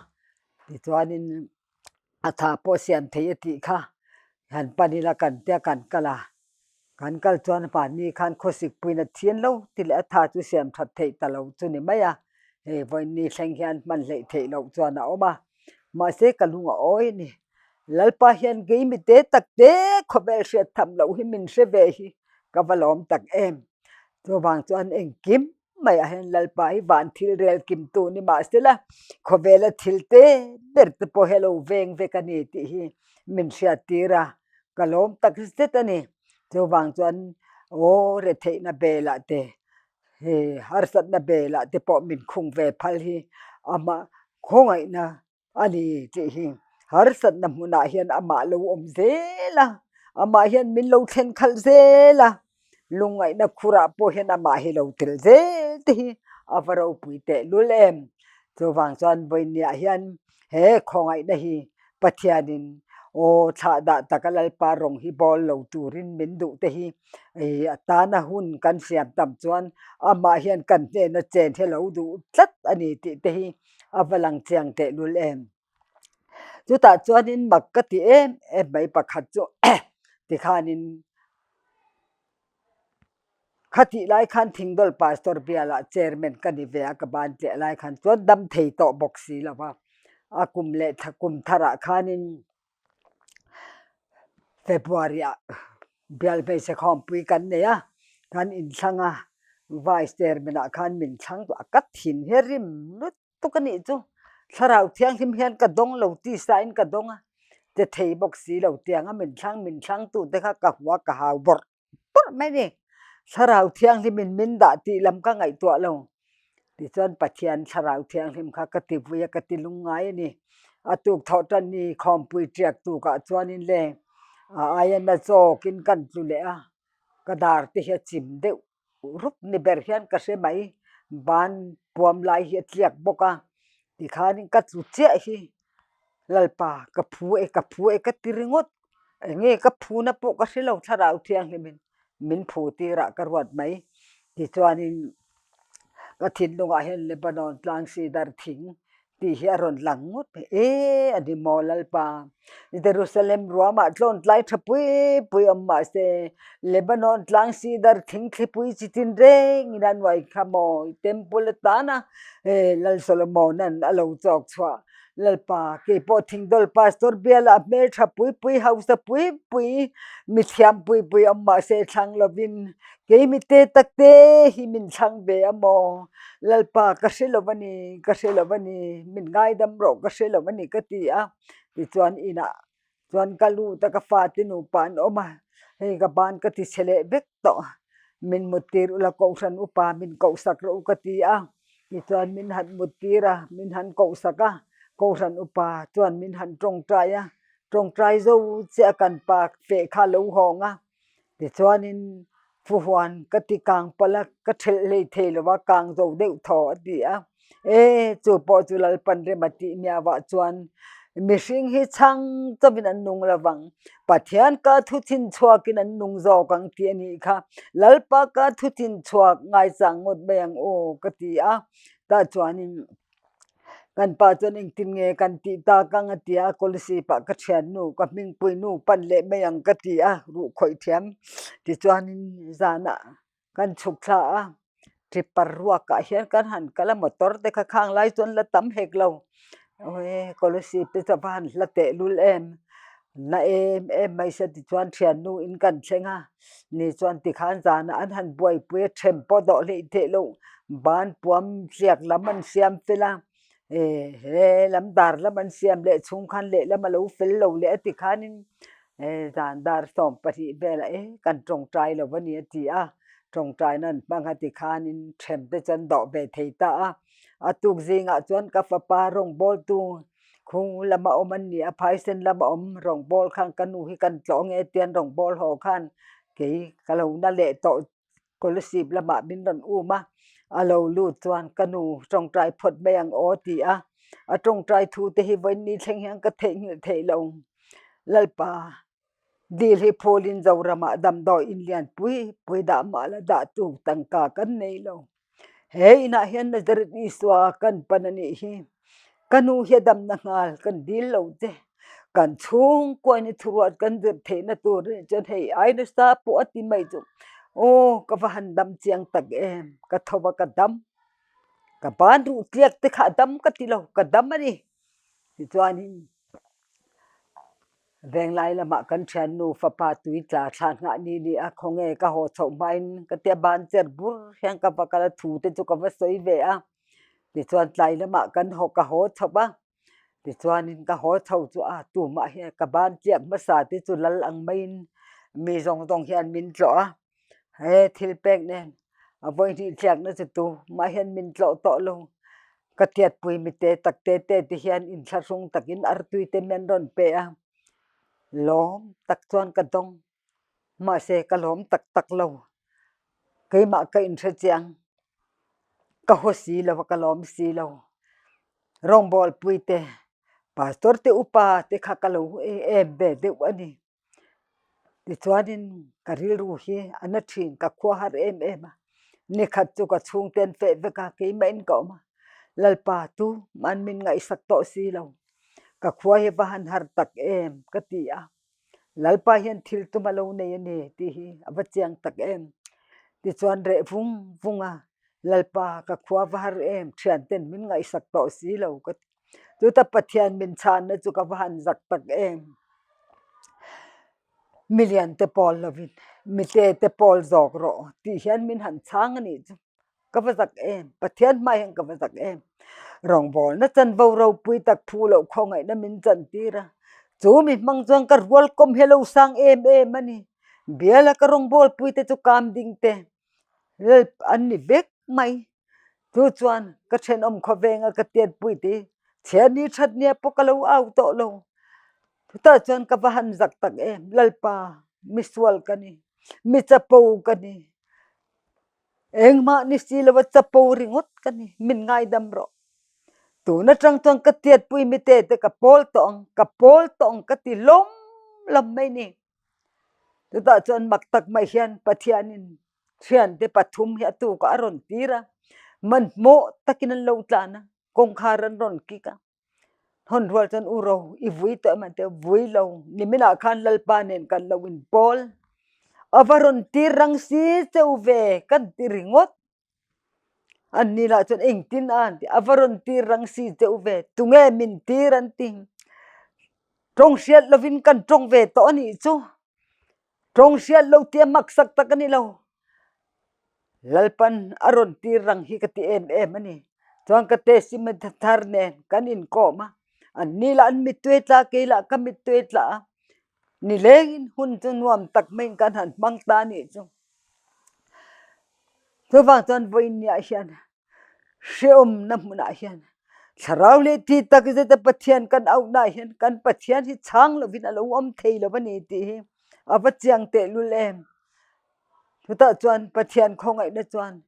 tichuanin. A tha pawh siam thei a tih kha han pan ila kan tia kan kal a, kan kal chuan mahni khan khawsik puiin a thian lo ti leh a tha chu siam that theih ta lo chu ni mai a, hei vawiin ni thleng hian hman hleih theih loh chuan a awm a, mahse ka lung a awi a ni. Lalpa hian keimi te tak te khawvel hriat tham loh hi min hre ve hi ka va lawm tak em. Chuvang chuan engkim maiah hian Lalpa hi van thil rel kim tu ni mahsela khawvela thil te ber te pawh hi a lo veng vek a ni tih hi min hriat tir a, ka lawm tak zet a ni. Chuvang chuan aw retheihna belah te hei harsatna belah te pawh min khung ve phal hi amah khawngaihna a ni tih hi harsatna hmunah hian amah lo awm zel a, amah hian min lo thlen khalh zel a, lungngaihna khurah pawh hian amah hi lo tel zel te hi a va ropui tehlul em. Chuvang chuan vawinia hian he khawngaihna hi Pathianin aw thlah dah taka Lalpa rawng hi bawl lo turin min duh te hi ih a tana hun kan siam tam chuan amah hian kan hnena chen hi a lo duh tlat a ni tih te hi a va lang chiang tehlul em. Chutah chuanin mak ka ti em em mai pakhat chu tikhanin khatih lai khan Thingdawl Pastor bialah Chairman ka ni ve a ka ban chiah lai khan chuan dam thei tawh bawk si lo va, a kum leh thla kum tharah khanin February ah bial hmeichhe khawmpui kan nei a, kan inthlang a, Vice Chairman ah khan min thlang tawh a, ka thin hi a rim lutuk a nih chu, thlarau thianghlim hian ka dawng lo tisa in ka dawng a, che thei bawk si lo tiang a min thlang min thlang tu te kha ka hua ka hau bawrh bawrh mai a ni, thlarau thianghlim in min dah tih lam ka ngaihtuah lo. Tichuan Pathian thlarau thianghlim kha ka ti vui a, ka ti lung ngai a ni. A tuk thawh tan ni khawmpui tiak tukah chuanin le a aia na chawkin kan tlu leh a, ka dar te hi a chim deuh rup ni ber hian ka hre mai. Ban puam lai hi a tliak bawk a, tikhanin ka tlu chiah hi Lalpa ka phu e, ka phu e ka ti ringawt. Enge ka phuna pawh ka hre lo thlarau thianghlimin min phu tirah ka ruat mai. Tichuanin ka thinlungah hian Lebanon tlang sidar thing tih hi a rawn lang ngawt mai. E a ni maw Lalpa, Jerusalem ruamah tlawn tlai tha pui pui awm mahse Lebanon tlang sidar thing thlipui chi tin rengin a nuai kha maw temple atana Lal Solomona'n a lo chawk chhuah. Lalpa, kei pawh Thingdawl Pastor bialah hmeltha pui pui, hausa pui pui, mithiam pui pui awm mahse thlang lovin kei mite takte hi min thlang ve a maw? Lalpa, ka hre lo a ni, ka hre lo a ni, min ngaidam rawh ka hre lo a ni ka ti a. Tichuan inah chuan ka lut a, ka fate nupa an awm a, hei ka ban ka ti chhe leh vek tawh, min mut tir ula kohhran upa min kohsak rawh u ka ti a, tichuan min han mut tir a, min han kohsak a, kohhran upa chuan min han tawngtai a, tawngtai zo chiah a kan pa feh kha a lo hawng a, tichuanin fuhuan ka ti kang palh a, ka thelh hlei thei lo va, kang zo deuh thaw a ti a, e chu pawh chu Lalpan rem a tih miau ah chuan. Mihring hi chhang chawin an nung lo vang. Pathian ka thu chin chhuakin an nung zawk ang tih a nih kha. Lalpa ka thu chin chhuak ngaichang ngawt mai ang aw ka ti a. Tah chuanin kan pa chuan engtin nge kan tih tak ang a ti a, Kolasib ah ka thiannu ka hmingpui nu pan leh mai ang ka ti a, ruh khawih thiam. Tichuanin zanah kan chhuk thla a, Tripper ruak ah hian kan han kal a, motor te kha khang lai chuan la tam hek lo. Awii Kolasib te chu a va han hla tehlul em, na em em mai se tichuan thiannu in kan thleng a, ni chuan tikhan zanah an han buaipui a, then pawh dawh hleih theih loh ban puam tliak lam an siam fel a, eh he lam dar lam an siam leh chhung khan lehlam a lo fel lo leh a tikhanin eh zan dar 12 velah eh kan tawngtai lo a ni a ti a, tawngtaina an hmang a tikhanin then te chu an dawh ve thei ta a. A tuk zingah chuan ka fapa rawngbawltu khu lama awm an ni a, phaisen lama awm rawngbâwl khan ka nu hi kan tlawh nge tian rawngbâwl haw khan kei ka lo na leh tawh Kolasib lamah min rawn um a, a lo lut chuan ka nu tawngtai phawt mai ang aw ti a, a tawngtai thu te hi vawiin ni thleng hian ka theihnghilh theih lo. Lalpa dil hi phulin Zoramah damdawi inlian pui pui dah mah la dah tu tangka kan nei lo. He inah hian Nazareth Isua kan pan a nih hi. Ka nu hi a damna nghal kan dil lo che. Kan chhungkuain i thuruat kan zir theihna tur a nih chuan hei ai nasa pawh a ti mai chu aw ka va han dam chiang tak em, ka tho va ka dam. Ka ban ruh tliak te kha a dam ka ti lo, ka dam a ni. Tichuanin Venglai lamah kan thiannu fapa tui tla thla nghah ni ni a, khawnge ka haw chhoh hmain ka tia ban cher bur hian ka va kal a, thu te chu ka va sawi ve a. Tichuan tlai lamah kan haw ka haw chho a, tichuanin ka haw chho chu a tumah hian ka ban tliak hmasa te chu lal ang maiin mi zawng zawng hian min tlawh a, he thil pek nen a vawihnih tliakna chu tumah hian min tlawh tawh lo. Ka tiatpui mite tak te te ti hian inthlahrung takin artui te men rawn pe a, lawm tak chuan ka dawng. Mahse ka lawm tak tak lo. Keimah ka inhre chiang. Ka haw si lo a, ka lawm si lo. Rawngbawlpui te, pastor te upa te kha ka lo em ve deuh a ni. Tichuanin ka rilru hi a na thin, ka khua har em em a, nikhat chu ka chhungte an feh vek a, keimahin ka awm a, Lalpa tu man min ngaihsak tawh si lo, ka khua hi va han har tak em ka ti a, Lalpa hian thil tum a lo nei a ni tih hi a va chiang tak em. Tichuan reh vung vung a, Lalpa ka khua va har em, thianten min ngaihsak tawh si lo ka ti. Chuta Pathian min chhanna chu ka va han zak tak em. Milian te pawl lovin mite te pawl zawk rawh tih hian min han chhang a nih chu. Ka va zak em, Pathian hmai hian ka va zak em. Rawngbawlna chanvo ropui tak phu loh khawngaihna min chantir a. Chu mi hmang chuan ka rual kawm hi a lo sang em em a ni. Biala ka rawngbawlpui te chu kam ding te an ni vek mai. Chu chuan ka thenawm khawvenga ka tiatpui te chhiatni thatnia pawh ka lo au tawh lo. Chutah chuan ka va han zak tak em, Lalpa misual ka ni, mi chapo ka ni, engmah ni si lova chapo ringawt ka ni, min ngaidam rawh. Tun atang chuan ka tiatpui mite te ka pawl tawh ang, ka pawl tawh ang ka ti lawm lawm mai ni. Chutah chuan mak tak mai hian Pathianin thiante pathum hi a tukah a rawn tir a, hmanhmawh takin an lo tlan a, kawngkhar an rawn kik a, hawn rual chuan u ro i vui tawh em an ti a, vui lo, niminah khan Lalpa nen kan lo inpawl, a va rawn tir rang si cheu ve kan ti ringawt. An ni lah chuan engtin a an ti, a va rawn tir rang si cheu ve, tunge min tir an ti. Tawng hriat lovin kan tawng ve tawh a nih chu. Tawng hriat lo tia maksak tak a ni lo. Lalpan a rawn tir rang hi ka ti em em a ni. Chuan ka testimony thar nen kan inkawm a, an ni lah an mittui tla kei lah ka mittui tla a, nilengin hun chu nuam tak maiin kan han hmang ta a nih chu. Chuvang chuan vawiinniah hian hrehawmna hmunah hian thlarau leh thi tak zeta Pathian kan auhnaah hian kan Pathian hi chhang lovin a lo awm thei lo a ni tih hi a va chiang tehlul em. Chutah chuan Pathian khawngaihna chuan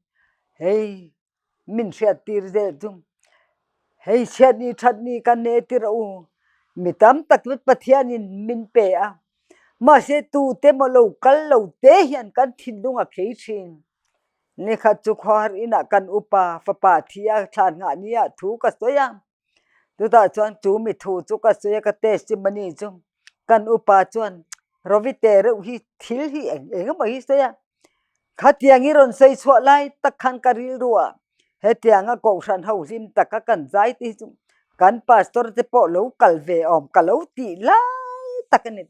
hei min hriattir zel chu hei chhiatni thatni kan ne tir a u. Mi tam tak chu Pathianin min pe a, mahse tute maw lo kal lo te hian kan thinlung a khei thin. Nikhat chu khuahar inah kan upa fapa thi a thlan nghah nia thu ka sawi a, chutah chuan chu mi thu chu ka sawi a, ka testimony chu kan upa chuan Rovite reuh hi thil hi eng eng emaw hi sawi a, Khatiang i rawn sawi chhuah lai tak khan ka rilru ah hetianga kohhran ho hlim taka kan zai te hi chu kan pastor te pawh lo kal ve awm ka lo tih lai tak a ni.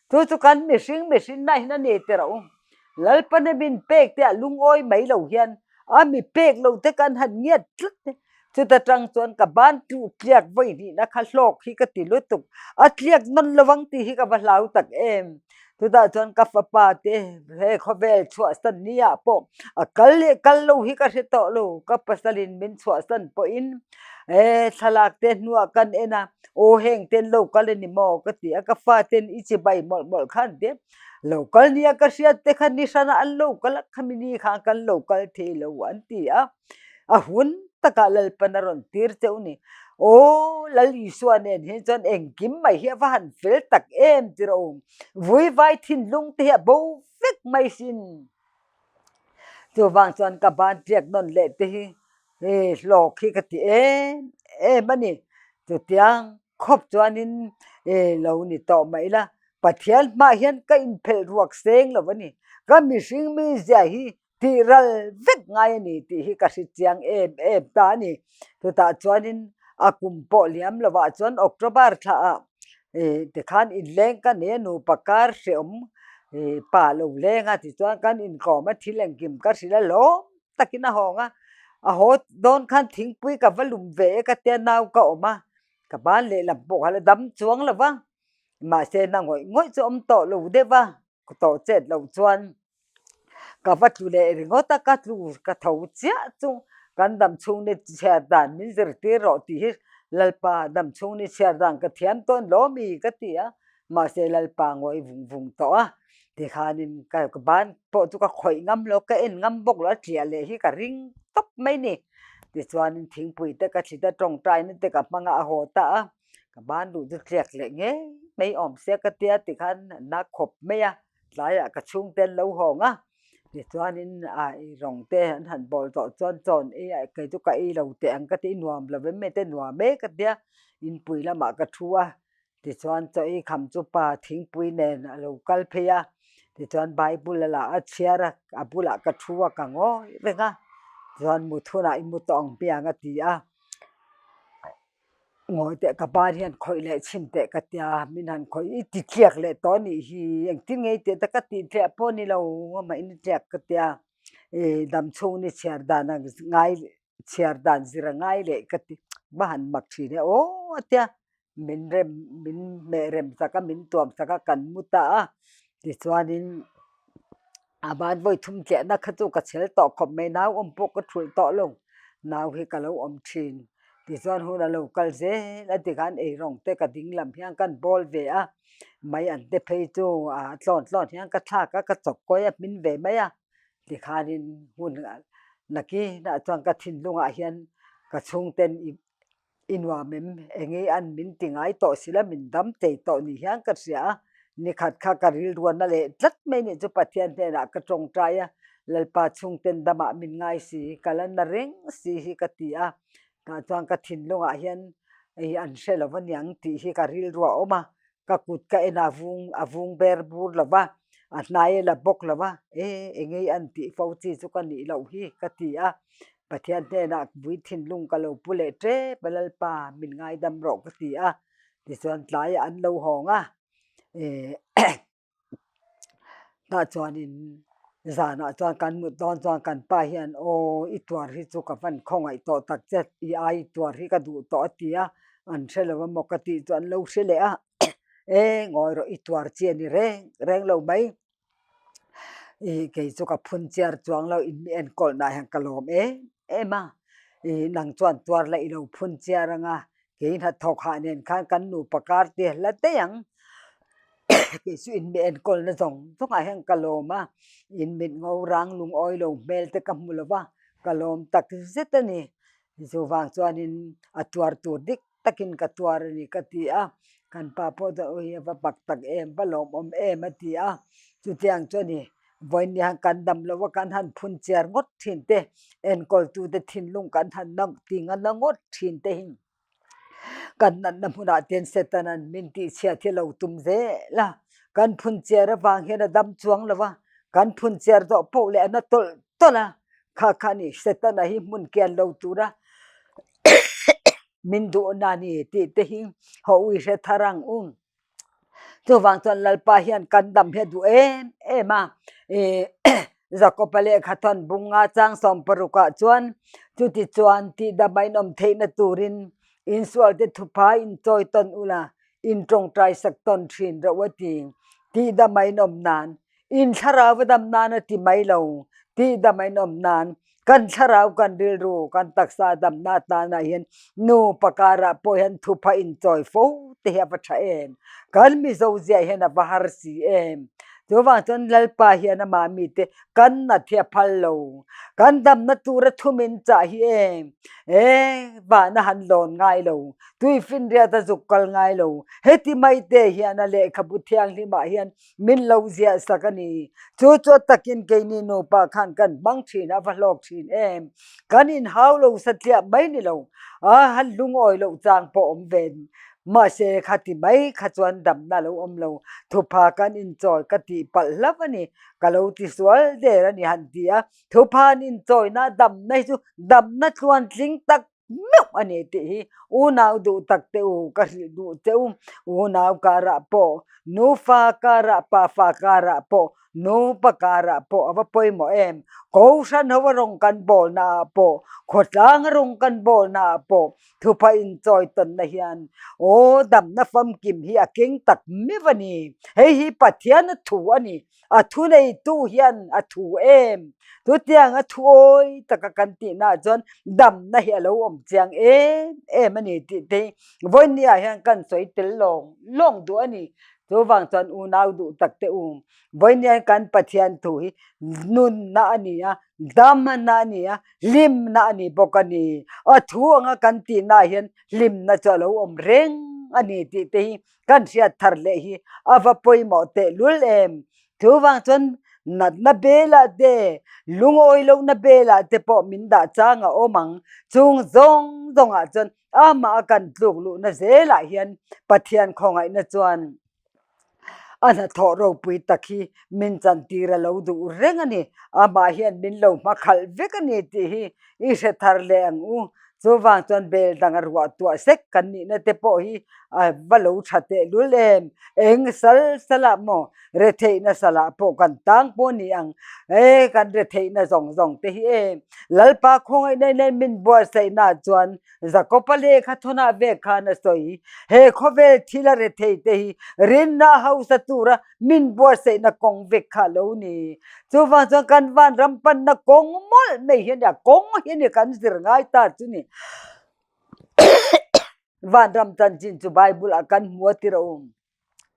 Chu chu kan mihring mihrinna hian a ni ti rawh u. Lalpana min pek te ah lungawi mai lo hian a mi pek lo te kan han ngiat tlat te. Chuta tang chuan ka ban tluh tliak vawi hnihna kha hlawk hi ka ti lutuk. A tliak nawn lovang tih hi ka va hlau tak em. Chutah chuan ka fapa te he khawvel chhuahsan ni ah pawh a kal leh kal lo hi ka hre tawh lo. Ka pasalin min chhuahsan pawhin he thlalak te hnuah kan en a, aw heng ten lo kal a ni maw ka ti a, ka fa ten i chibai mawlh mawlh khan te lo kal nia ka hriat te kha ni hranah an lo kal a, khami ni khan kan lo kal thei lo an ti a. A hun takah Lalpan a rawn tir cheu ni. Aw, Lal Isua nen hian chuan engkim mai hi a va han fel tak em ti rawh u. Vuivai thinlung te hi a bo vek mai sin. Chuvang chuan ka ban tliak nawn leh te hi hlawk hi ka ti em em a ni. Chutiang khawp chuanin lo ni tawh mai ila, Pathian hmaah hian ka inphelh ruak seng lo a ni. Ka mihring mizia hi tih ral vek ngai a ni tih hi ka hre chiang em em ta a ni. Chutah chuanin a kum pawh liam lovah chuan October thlaah tikhan inleng ka nei a, nupa kar hreawm pa lo leng a tichuan kan inkawm a, thil engkim ka hrilh a lawm takin a hawng a, a haw dawn khan thingpui ka va lum ve e ka tia nau ka awm a, ka ban lehlam pawh kha la dam chuang lo va, mahse na ngawih ngawih chu awm tawh lo deuh va. Ka tawh chet loh chuan ka va tlu leh ringawt a, ka tlu ka tho chiah chu kan damchhung ni chhiar dan min zirtir rawh tih hi Lalpa damchhung ni chhiar dan ka thiam tawn lo mi ka ti a, mahse Lalpa ngawi vung vung tawh a, tikhanin ka ban pawh chu ka khawih ngam lo, ka en ngam bawk lo a tliah leh hi ka ring tawp mai ni. Tichuanin thingpui te ka thlit a, tawngtaina te ka hmang a, a haw ta a. Ka ban duh chu tliak leh ngei mai awm sia ka tia tikhan na khawp mai a, tlaiah ka chhungte an lo hawng a, tichuanin a rawng te an han bawl tawh chuan chawn ei ah kei chu ka ei lo teh ang ka ti i nuam lo em te nuam e ka tia inpui lamah ka thu a, tichuan chaw ei kham chu pa thingpui nen a lo kal phei a, tichuan bible a lah a chhiar a, a bulah ka thu a ka ngawi reng a, chuan mut hunah i mu tawh ang hmiang a ti a. Ngawi teh ka ban hian khawih leh chhin teh ka tia min han khawih i ti tliak leh tawh anih hi engtin nge i tih ta ka tih tliah pawh ni lo amah in i tliak ka tia ih dam chhung ni chhiar dan ang ngai chhiar dan zir a ngai leh ka ti va han mak thin e aw a tia min rem min hmeh rem sak a min tuam sak a kan mu ta a tichuanin. A ban vawi thum tliahna kha chu ka chhel tawh khawp mai, nau awm pawh ka thulh tawh lo, nau hi ka lo awm thin. Tichuan hun a lo kal zel a tikhan eirawng te ka ding lam hian kan bawl ve a, mai an te phei chu a tlawn tlawn hian ka thlak a, ka chawk kawi a hmin ve mai a, tikhanin hun nakinah chuan ka thinlungah hian ka chhungten i I nuam em? Enge an min ti ngai tawh si la, min dam thei tawh ni hian ka hria a, nikhat kha ka rilruana leh tlat mai nih chu Pathian hnenah ka tawngtai a, Lalpa chhungten damah min ngai si, ka la na reng si hi ka ti a, tah chuan ka thinlungah hian ei an hre lo aniang tih hi ka rilru a awm a, ka kut ka en a vung a vung ber bur lo va, a hnai a la bawk lo va, e enge an tih fo chi chu ka nih loh hi ka ti a. Pathian hnenah vui thinlung ka lo pu leh tep a Lalpa min ngaidam rawh ka ti a, tichuan tlaiah an lo hawng a, tah chuanin zanah chuan kan mut dawn chuan kan pa hian aw i tuar hi chu ka van khawngaih tawh tak che i ai tuar hi ka duh tawh a ti a, an hre lo emaw ka tih chu an lo hre leh a, e ngawi rawh i tuar chi a ni reng reng lo mai. Ih kei chu ka phun chiar chuang lo in mi enkawl nah hian ka lawm em em a, ih nang chuan tuar la i lo phun chiar ang a, kei hnathawk hah nen khan kan nupa kar te la daih ang kei chu in mi enkawl na zawng zawng ah hian ka lawm a, in mit ngo rang lungawi lo hmel te ka hmu lo va, ka lawm tak zet a ni, chuvang chuanin a tuar tur dik takin ka tuar a ni ka ti a. Kan pa pawh chuan aw hi a va pak tak em, va lawmawm em a ti a. Chutiang chu a ni, vawiin hian kan dam lo a, kan han phun chiar ngawt thin te, enkawltute thinlung kan han na ti na ngawt thin te hi kan natna hmunah te hian Satan-a'n min tihchhiat hi a lo tum zel a. Kan phun chiar avang hian a dam chuang lo a, kan phun chiar zawh poh leh a na tawlh tawlh a, kha kha a ni Satan-a hi hmun kian lo tura min duhna a ni tih te hi haw ui hre thar ang u. Chuvang chuan Lalpa hian kan dam hi a duh em em a, ih Jakob-a lehkha thawn bunga chang 60 ah chuan chuti chuan tihdam a inawm theihna turin insualte thupha inchawi tawn ula intawngtai sak tawn thin reuh a ti. Tihdam a inawm nan In thlarau va dam nan a ti mai lo, tih dam a inawm nan, kan thlarau, kan rilru, kan taksa damna atanah hian nupa karah pawh hian thupha inchawi fo te hi a va tha em? Kan Mizo ziah hian a va har si em? Chuvang chuan Lalpa hian amah mite kan nat hi a phal lo. Kan damna tura thum in chah hi em? E, vana han lawn ngai lo, tuifinriat a zuk kal ngai lo. Heti mai te hian a lehkhabu thianghlimah hian Min lo ziah sak a ni. Chu chu takin keini nupa khan kan hmang thin a, va hlawk thin em. Kan inhau lo satliah mai ni lo, a han lungawi loh chang pawh awm ve. Mahse khati mai kha chuan damna lo awm lo, thupha kan inchawi ka tih palh hlauh a ni, ka lo ti sual der a ni han ti a. Thupha an inchawina damna hi chu damna tluantling tak meuh a ni tih hi unau duh tak te u ka hrilh duh che u. Unau karah pawh, nufa karah, pafa karah pawh, nupa karah pawh a va pawimawh em. Kohhran ho a rawng kan bawlna ah pawh, khawtlang a rawng kan bawlna ah pawh thupha inchawi tawnna hian aw damna famkim hi a keng tak meuh a ni. Hei hi Pathian a thu a ni. A thuneitu hian a thu em? Chutiang a thuawi taka kan tihnaah chuan damna hi a lo awm chiang em em a ni tih te hi vawinia hian kan sawi tel lawng lawng duh a ni. Chuvang chuan unau duh tak te u, vawinia hian kan Pathian thu hi nunna a ni a, damna a ni a, hlimna a ni bawk a ni. A thu anga kan tihnaah hian hlimna chu a lo awm reng a ni tih te hi Kan hriat thar leh hi a va pawimawh tehlul em? Chuvang chuan natna belah te, lungawi lohna belah te pawh min dah chang a awm ang. Chung zawng zawngah chuan amah a kan tluk luhna zelah hian Pathian khawngaihna chuan a hnathawh ropui tak hi min chantir a lo duh reng a ni. Amah hian min lo hmakhalh vek a ni tih hi i hre thar leh ang u. Chuvang chuan bel dang a ruah tuah sek kan nihna te pawh hi a va lo tha tehlul em. Eng sal salah maw retheihna salah pawh kan tang pawh ni ang. E kan retheihna zawng zawng te hi e. Lalpa khawngaihna in min buatsaihna chuan Jakopa lehkha thawnah vek khan a sawi. He khawvel thil a rethei te hi rinna a hausa tura min buatsaihna kawng vek kha a lo ni. Chuvang chuan kan vanram panna kawng mawlh mai hi a ni a, kawng hi a ni kan zir ngai ta chu ni. Vanram chanchin chu Bible ah kan hmu a ti rawh u.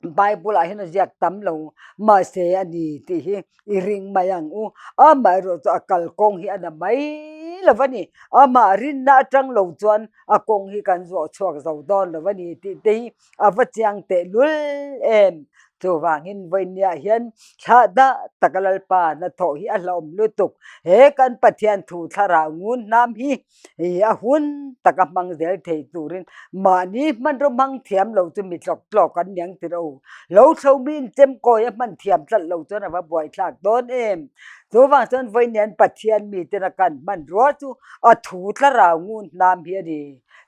Bible ah hian a ziak tam lo, mahse a ni tih hi i ring mai ang u. Amaherawh chu a kalkawng hi a na mai lo a ni. Amah rinna atang lo chuan a kawng hi kan zawh chhuak zo dawn lo a ni tih te hi a va chiang tehlul em. Chuvangin vawinia hian thlah dah taka Lalpa hnathawh hi a hlauhawm lutuk. He kan Pathian thu thlarau ngun hnam hi a hun taka hmang zel thei turin mahni hmanraw hmang thiam lo chu mi tlawk tlawk an niang tir o. Lo thlo miin chemkawi a hman thiam tlat lo chuan a va buaithlak dawn em. Chuvang chuan vawiinian Pathian mitena kan hmanrua chu a thu thlarau ngun hnam hi a ni.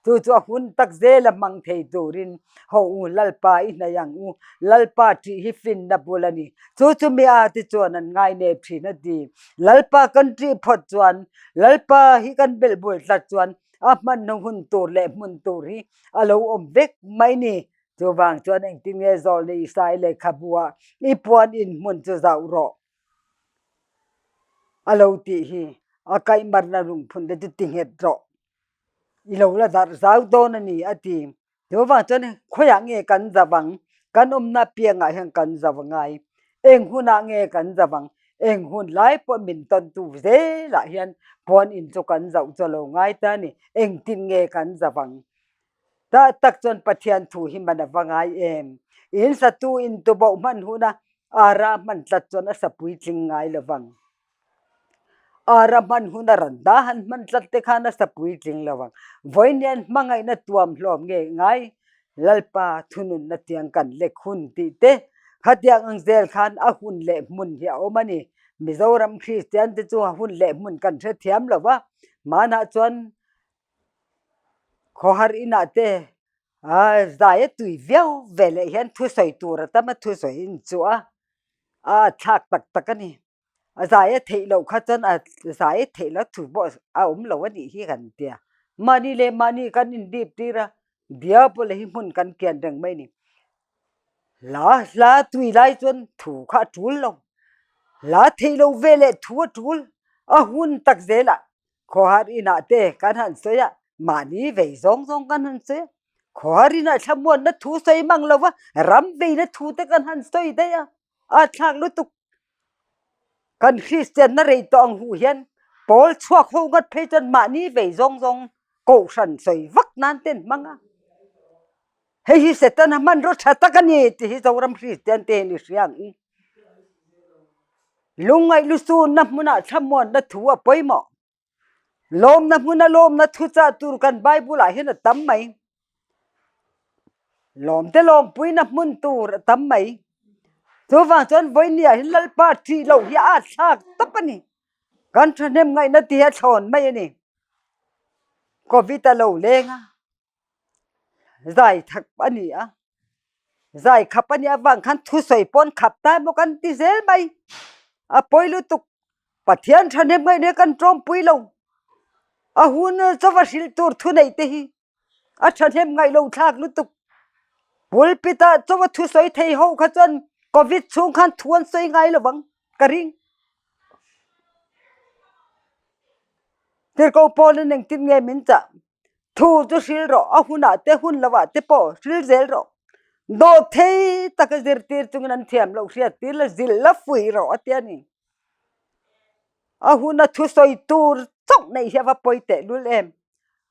Chu chu a hun tak zela hmang thei turin Ho u, Lalpa i hnaih ang u, Lalpa ṭih hi finna bul a ni. Chu chu mi a te chuan an ngainep ṭhin a ti. Lalpa kan ṭih phawt chuan, Lalpa hi kan belh bul tlat chuan a hmanna hun tur leh hmun tur hi a lo awm vek mai ni. Chuvang chuan engtin nge Zawlne Isai lehkhabu ah i puan in hmun chu zauh rawh a lo tih hi a kaihmarna lungphun te chu ti nghet rawh. I lo la darh zau dawn a ni a ti. Chuvang chuan khawiah nge kan zau ang? Kan awmna piangah hian kan zau a ngai. Eng hunah nge kan zau ang? Eng hun lai pawh min tawntu zelah hian puan in chu kan zauh chu a lo ngai ta a ni. Engtin nge kan zau ang? Tah tak chuan Pathian thu hi man a va ngai em? In satu in tuboh hman huna ara hman tlat chuan a sa puitling ngai lo vang. Ara hman huna randa han hman tlat te khan a sa puitling lo vang. Vawiin hmangaihna tuam hlawm nge ngai Lalpa thununna tiang kan lek hun tih te khatiang ang zel khan a hun leh hmun hi a awm a ni. Mizoram Kristian te chu a hun leh hmun kan hrethiam lo va, hmanah chuan Khawhar inah te zai a tui viau ve leh hian thusawi tur a tam a thusawi in chu a a thlak tak tak a ni. A zai a theih loh kha chuan a zai a theih loh thu pawh a awm lo a nih hi kan tia. Mahni leh mahni kan indip tir a, diabol hi hmun kan kian reng mai a ni. Hla hla tui lai chuan thu kha a tul lo. Hla theih loh ve leh thu a tul a hun tak zelah Khawhar inah te kan han sawi a, mahni vei zawng zawng kan han sawi a, khawhar inah thlamuanna thu sawi mang lo va, ram veina thu te kan han sawi daih a, a thlak lutuk. Kan Kristianna rei tawh ang huh hian pawl chhuak ho ngat phei chuan mahni vei zawng zawng kohhran sawi vak nan te an hmang a. Hei hi Setana hmanraw tha tak a ni tih hi Zoram Kristian te hian i hria ang u. Lungngaih lusunna hmunah thlamuanna thu a pawimawh. Lawmna hmuna lawmna thu chah tur kan Bible ah hian a tam mai. Lawmte lawmpuina hmun tur a tam mai. Chuvang chuan vawinia hi Lalpa ṭih loh hi a thlak tawp a ni. Kan ṭhahnem ngaihna tih hi a thlawn mai a ni. Covid a lo leng a. Zai thak a ni a, zai khap a nih avang khan thusawi pawn khap ta emaw kan ti zel mai, a pawi lutuk Pathian thahnem ngaihna kan tawmpui lo, a hun chaw a hrilh tur thuneih te hi a thahnem ngaih lo thlak lutuk, pulpit ah chaw a thusawi thei ho kha chuan covid chhung khan thu an sawi ngai lo vang ka ring. Tirhkoh Paul-in engtin nge min chah? Thu chu hril rawh, a hunah te hun lovah te pawh hril zel rawh. Dawh thei taka zirtir chungin an thiam loh hriat tir la zilh la fuih rawh a ti a ni. A huna thusawi tur chauh neih hi a va pawi teh lul em.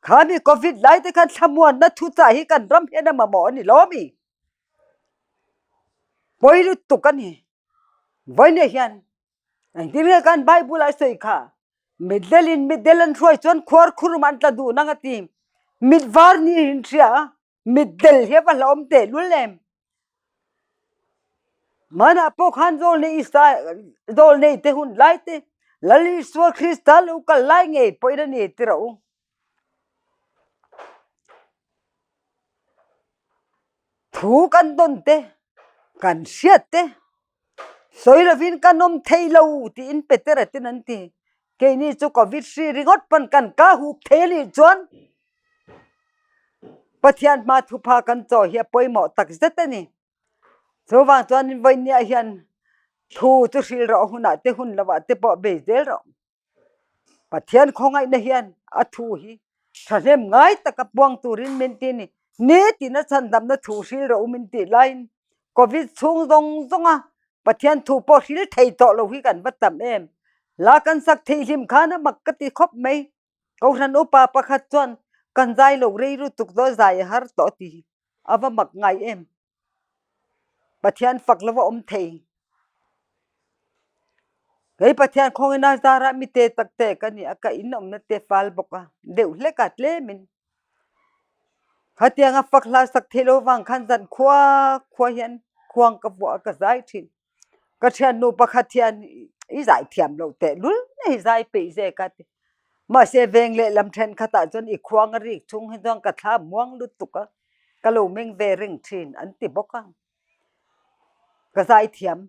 Khami Covid lai te khan thlamuanna thuchah hi kan ram hian a mamawh a ni lo mi? Pawi lutuk a ni. Vawiin hian Engtin nge kan Bible ah sawi kha? Mitdel in mitdel an hruai chuan khuar khurum an tla duh nang a ti. Mit var ni in hria a, mitdel hi a va hlauhawm teh lul em. Hmanah pawh khan zawlnei Isa zawlnei te hun lai te Lal Isua Krista lo kal lai ngei pawhin a ni ti rawh u. Thu kan dawn te, kan hriat te, sawi lovin kan awm thei lo tiin Petera ten an ti. Keini chu Covid hri ringawt pawn kan ka hup thei a nih chuan Pathian hma thupha kan chaw hi a pawimawh tak zet a ni. Chuvang chuanin vawinia hian thu chu hrilh rawh hunah te hun lovah te pawh bei zel rawh. Pathian khawngaihna hian a thu hi thahnem ngai taka puang turin min ti a ni. Nitin a chhandamna thu hril rawh u min tih laiin Covid chhung zawng zawnga Pathian thu pawh hril thei tawh lo hi kan va tam em. Hla kan sak theih hlim khan a mak ka ti khawp mai. Kohhran upa pakhat chuan kan zai lo rei lutuk dawn zai a har tawh a ti. A va mak ngai em. Pathian fak lova awm thei. Kei Pathian khawngin a zarah mi te tak te ka ni a, ka in awmna te fal bawk a, deuh hlek a tlemin. Khatianga fak hla sak theih lo vang khan zan khua khua hian khuang ka vuah a, ka zai thin. Ka thiannu pakhat hian i zai thiam loh teh lul na hi zai peih zek a ti. Mahse veng lehlam thenkhatah chuan i khuang a rik chhung hi chuan ka thla muang lutuk a, ka lo meng ve reng thin an ti bawk a. Ka zai thiam,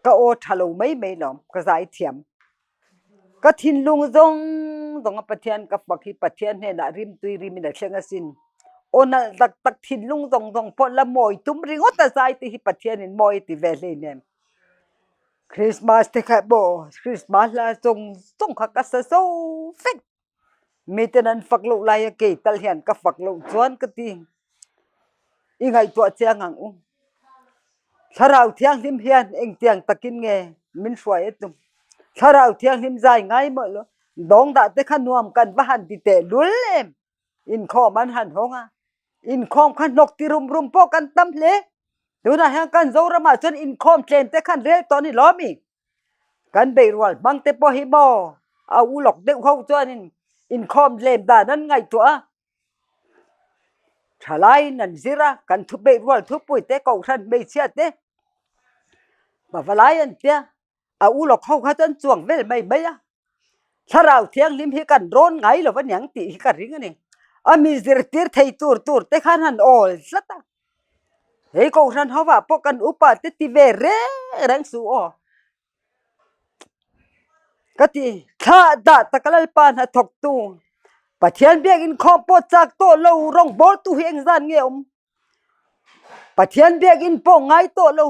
ka aw tha lo mai mai lawm, ka zai thiam. Ka thinlung zawng zawng a Pathian ka fak hi Pathian hnenah rimtui rimin a thleng asin. Aw nalh tak tak thinlung zawng zawng pawh la mawi tum ringawt a zai te hi Pathianin mawi a ti ve hleinem. Christmas te kha pawh Christmas hla zawng zawng kha ka sa zo vek. Miten an fak loh laia kei tal hian ka fak loh chuan ka ti. I ngaihtuah chiang ang u. Thlarau Thianghlim hian engtiang takin nge min hruai a tum. Thlarau Thianghlim zai ngai mawlh lo. Dawng dah te kha nuam kan va han ti teh lul em. Inkhawm an han hawng a. Inkhawm kha hnawk ti rum rum pawh kan tam hle. Tunah hian kan Zoramah chuan inkhawm tlem te khan rel tawh a ni lo mi? Kan beihrual hmang te pawh hi maw a u lawk deuh ho chuanin inkhawm tlem dan an ngaihtuah a. Thalaiin an zir a, kan thu beihrual thupui te, kohhran hmeichhia te, pavalai an tia. A u lawk ho kha chuan chuang vel mai mai a, thlarau thianghlim hi kan rawn ngai lo aniang tih hi ka ring a ni. A mi zirtir thei tur tur te khan han awl tlat a, hei kohhran ho ah pawh kan upa te ti ve reng reng suh aw. Ka ti thlah dah tak a Lalpa hnathawk tu Pathian biak inkhawm pawh chak tawh lo rawngbawl tu hi engzan nge awm? Pathian biakinn pawh ngai tawh lo.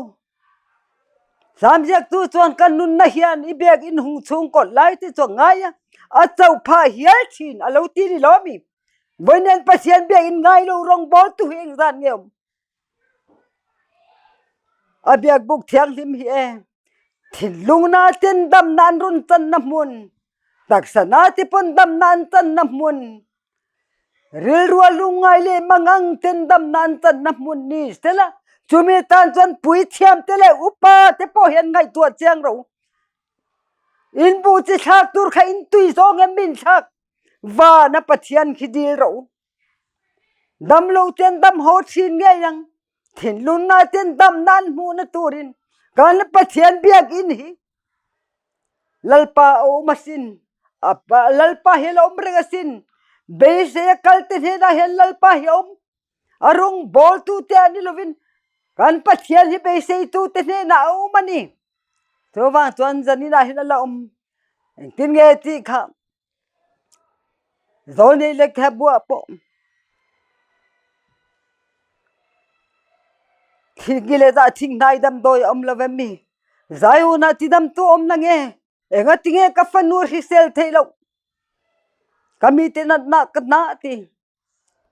Hlamziaktu chuan ka nunna hian i biakinn hung chhung kawlh lai te chuan ngai a, a cho phah hial thin a lo ti ni lo mi. Vawiin Pathian biakinn ngai lo rawngbawltu hi engzat nge awm? A biakbuk thianghlim hi e, thinlungna ten damna an rawn channa hmun, taksana te pawn damna an channa hmun, Rilrua lungngai leh mangang ten damna an channa hmun ni sela, chumi tan chuan puithiam te leh upa te pawh hian ngaihtuah chiang ro. In bu chi thlak tur kha in tui zawng em min thlak vana Pathian khi dil ro. Damlo ten dam haw thin ngei ang, thinlunna ten damna an hmuhna turin kan Pathian biakinn hi Lalpa a awm asin, Lalpa hi a la awm reng asin, beisei a kal te hnenah hian Lalpa hi a awm, a rawngbawltu te ah ni lovin kan Pathian hi beiseitu te hnenah a awm a ni. Chuvang chuan zaninah hian a la awm, engtin nge tih kha Zawlnei lehkha buah pawh thilki leh dah thinghnai damdawi a awm lo em mi? Zaiuna tidamtu awm na nge? Engatinge ka fanu hrisel theih loh? Ka mite natna ka hna a ti.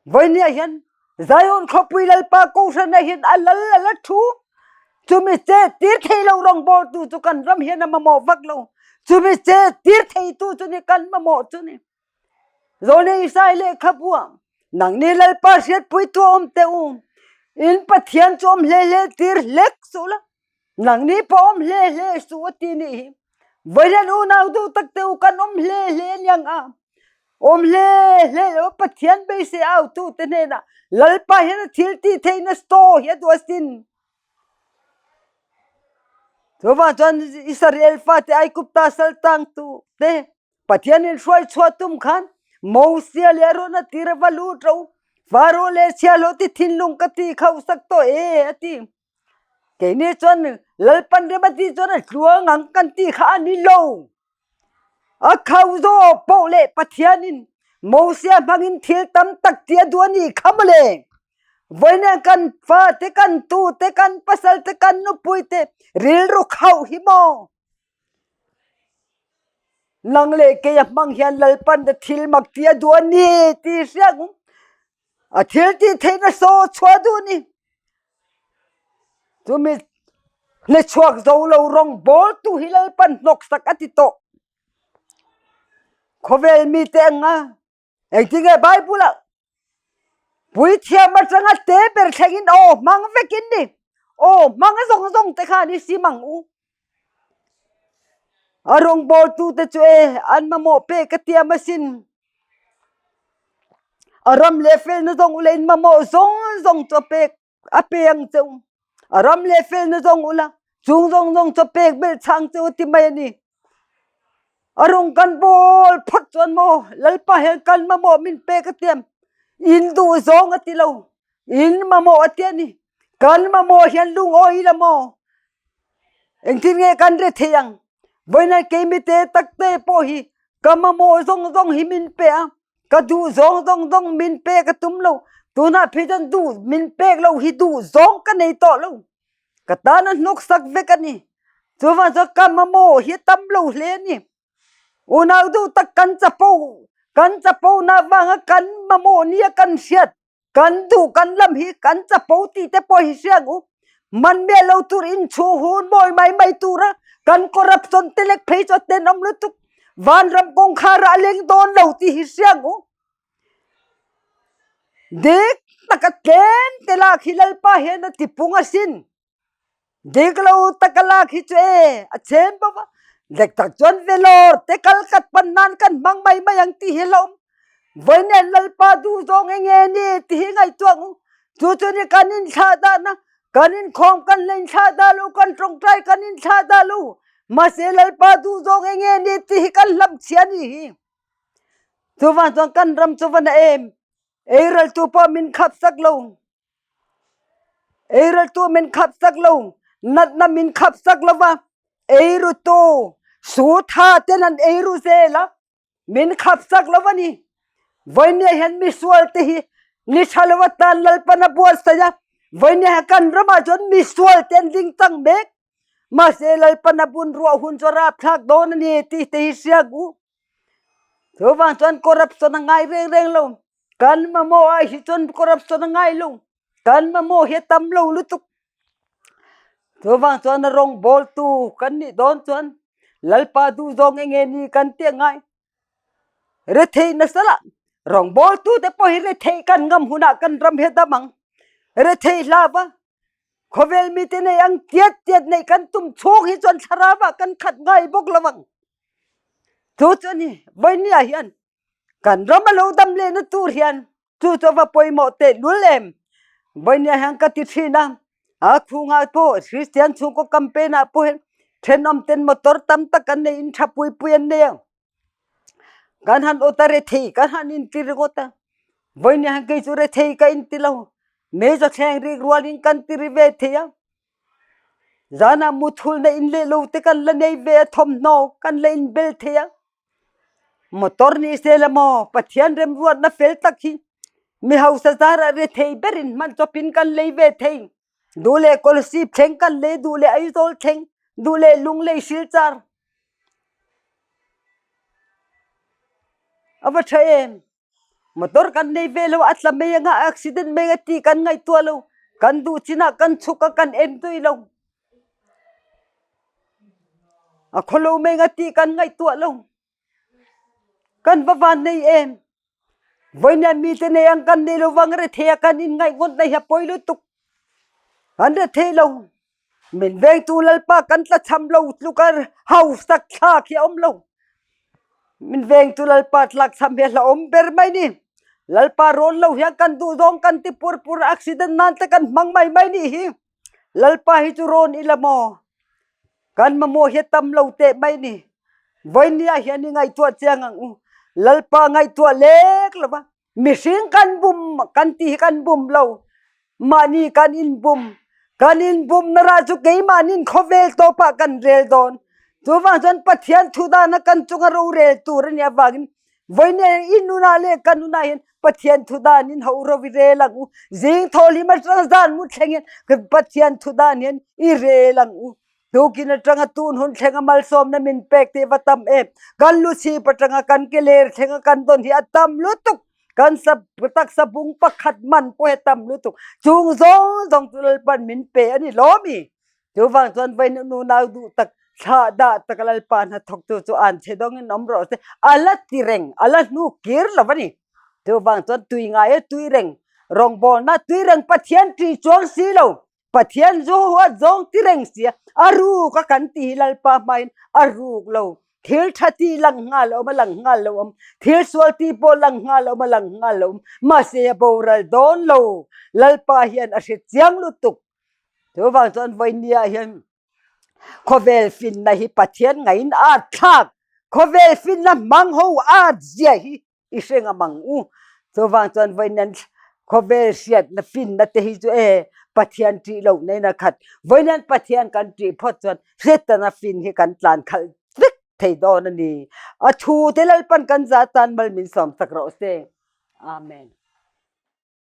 Vawinia hian Zion khawpui Lalpa kohhranah hian a lal a la thu. Chumi che tir thei lo rawngbawltu chu kan ram hian a mamawh vak lo. Chumi che tir theitu chu ni kan mamawh chu ni. Zawlnei Isai lehkhabu ah nangni Lalpa hriatpuitu a awm teh u. In Pathian chu awm hle hle tir hlek suh la. Nangni pawh awm hle hle suh a ti nih hi. Vawilen unau duh tak te u kan awm hle hle aniang a. Awm hle hle lo Pathian beisei au tu te hnenah Lalpa hian a thil tih theihna store hi a duh asin. Chuvang chuan Israel fate Aigupta sal tang tu te Pathian in hruai chhuah tum khan Mosia leh Aaron a tir a va lut ro. Faro leh chhiahhlawh ti thinlung ka ti khauhsak tawh e a ti. Keini chuan Lalpan rem a tih chuan a tluang ang kan tih kha a ni lo. A khau zawh pawh leh Pathianin Mosia hmangin thil tam tak tih a duh a nih kha mawle. Vawiin kan fate, kan tute, kan pasalte, kan nupuite rilru khauh hi maw? Nang leh kei a hmang hian Lalpan thil mak tih a duh a ni tih hriat A thil tih theihna saw chhuah duh ni. Chumi hne chhuak zo lo rawngbawl tu hi Lalpan hnawksak a ti tawh. Khawvel mite anga engtinge Bible ah puithiam atanga te ber thlengin aw hmang vekin ni. Aw hmang zawng zawng te khan i sim ang u. A rawngbawltute chu e an mamawh pek a tiam asin. A ram leh felna zawng ula in mamawh zawng zawng chu a pek a pe ang che u. A ram leh felna zawng ula chung zawng zawng chu a pek belh chhang che u ti mai a ni. A rawng kan bawl phawt chuan maw Lalpa hian kan mamawh min pek a tiam. In duh zawng a ti lo. In mamawh a ti a ni. Kan mamawh hian lungawi ila maw? Engtin nge kan re thei ang? Vawiin keimi te tak te pawh hi ka mamawh zawng zawng hi min pe a, ka duh zawng zawng zawng min pe ka tum lo. Tunah phei chuan duh min pek lo hi duh zawng ka nei tawh lo. Ka tan a hnawksak vek a ni. Chuvang chuan ka mamawh hi a tam lo hle a ni. Unau duh tak kan chapo kan chapo na vanga kan mamawh nia kan hriat Kan duh kan lam hi kan chapo tih te pawh hi hria ang u. Man miah lo tur in chhu hun mawi mai mai tura kan corruption te lek phei chu a tenawm lutuk. Vanram kawngkhar ah a leng dawn lo tih hi hria ang u. Dik taka tlem te lak hi Lalpa hian a tipung asin. Dik lo taka lak hi chu e a chem bawk a. Dik tak chuan velawr te kal khat pan nan kan hmang mai mai ang tih hi hlauhawm. Vawiin Lalpa duh zawng enge ni tih hi ngaihtuah ang u. Chu chu ni kan inthlah dahna, kan inkhawm kan la inthlah dah lo, kan tawngtai kan inthlah dah lo. Mahse Lalpa duh zawng enge ni tih hi kan hlamchhia ni hi. Chuvang chuan kan ram chu va na em? Eireltu pawh min khap sak lo. Eireltu min khap sak lo. Natna min khap sak lo va. Eirutu su tha ten an eiru zel a. Min khap sak lo a ni. Vawinia hian misual te hi ni tha lo atan Lalpan a buatsaih a. Vawinia hian kan ramah chuan misual te an ding chang mek. Mahse Lalpan a bun ruah hun chu a rapthlak dawn a ni tih te hi hriak u. Chuvang chuan corruption a ngai reng reng lo. Kan mamawh ah hi chuan corruption a ngai lo. Kan mamawh hi a tam lo lutuk. Chuvang chuan a rawngbawltu kan nih dawn chuan Lalpa duhzawng enge ni kan tih a ngai. Rethei nasa lah rawngbawltu te pawh hi rethei kan ngam hunah kan ram hi a dam ang. Rethei hlau va Khawvel mite nei ang tiat tiat neih kan tum chhung hi chuan thlarau ah kan khat ngai bawk lo ang. Chu chu ani vawinia ah hian kan ram a lo dam lehna tur hian chu chu a va pawimawh teh lul em. Vawinia hian ka ti thin a, a khungah pawh Kristian chhungkaw campaign ah pawh hian thenawm ten motor tam tak an nei in tha pui pui an nei ang. Kan han awt a rethei kan han inti ringawt a, vawiin hian kei chu rethei ka inti lo, meizaw thleng rik rualin kan ti ri ve thei a, zanah muthulna in leh lo te kan la nei ve a, thawmhnaw kan la inbel thei a, motor ni se la maw Pathian remruatna fel tak hi mi hausa zarah rethei berin hman chawpin kan lei ve thei, duh leh Kolasib thleng kan lei, duh leh Aizawl thleng, duh leh Lunglei Silchar. A va tha em? Motor kan nei ve lo, a tla mai anga, a accident mai anga tih kan ngaihtuah lo. Kan duh chinah kan chhuk a, kan en tui lo. A khawlo mai anga tih kan ngaihtuah lo. Kan va van nei em? Vawiin mite nei ang kan nei lovang rethei a kan inngaih ngawt na hi a pawi lutuk. Kan rethei lo. Min vengtu Lalpa kan tlachham lo tluk a hausak thlak hi a awm lo. Min vengtu Lalpa tlakchham hi a hlauhawm ber mai ni. Lalpa rawn lo hian kan duh zawng kan ti pur pur a, accident nan te kan hmang mai mai nih hi. Lalpa hi chu rawn ila maw? Kan mamawh hi a tam lo teh mai ni. Vawinia hian i ngaihtuah chiang ang u. Lalpa ngaihtuah lek lo va, mihring kan bum kan tih hi kan bum lo. Mahni kan inbum. Kan inbumna rah chu keimahnin khawvel tawpah kan rel dawn. Chuvang chuan Pathian thudana kan chunga rorel tur a nih avangin vawinia hian i nunah leh ka nunah hian Pathian thudanin ho ro i rel ang u. Zing thawhlim atanga zan mu thleng hian Pathian thudan hian i rel ang u. Tukin atanga tun hun thlenga malsawmna min pek tih va tam em. Kan lu chhip atanga kan ke ler thlenga kan dawn hi a tam lutuk. Kan taksa bung pakhat man pawh hi a tam lutuk. Chung zawng zawng chu Lalpan min pe a ni lawmi. Chuvang chuan vawiin nunau duh tak thlah dah tak Lalpa hnathawktu chu an chhe dawngin awm rawh se. A la ti reng, a la hnu kir lo a ni. Chuvang chuan tui ngai a tui reng, rawngbawlna tui reng Pathian ṭih chuang si lo. Pathian zu huat zawng ti reng sia, a ruk a kan ti hi Lalpa hmain a ruk lo. Thil tha ti lang nghal awm a lang nghal lo awm, thil sual ti pawh lang nghal awm a lang nghal lo awm, mahse a boral dawn lo. Lalpa hian a hre chiang lutuk. Chuvang chuan vawinia hian khawvel finna hi Pathian ngaiin a thlak, khawvel finna hmang ho at zia hi i hre ngam ang u. Chuvang chuan vawiin khawvel hriatna finna te hi chu e Pathian ṭih loh na in a khat. Vawiin Pathian kan ṭih phawt chuan hriatna fin hi kan tlan khalh vek thei dawn a ni. A thu te Lalpan kan za tan mal min sawm sak rawh se. Amen.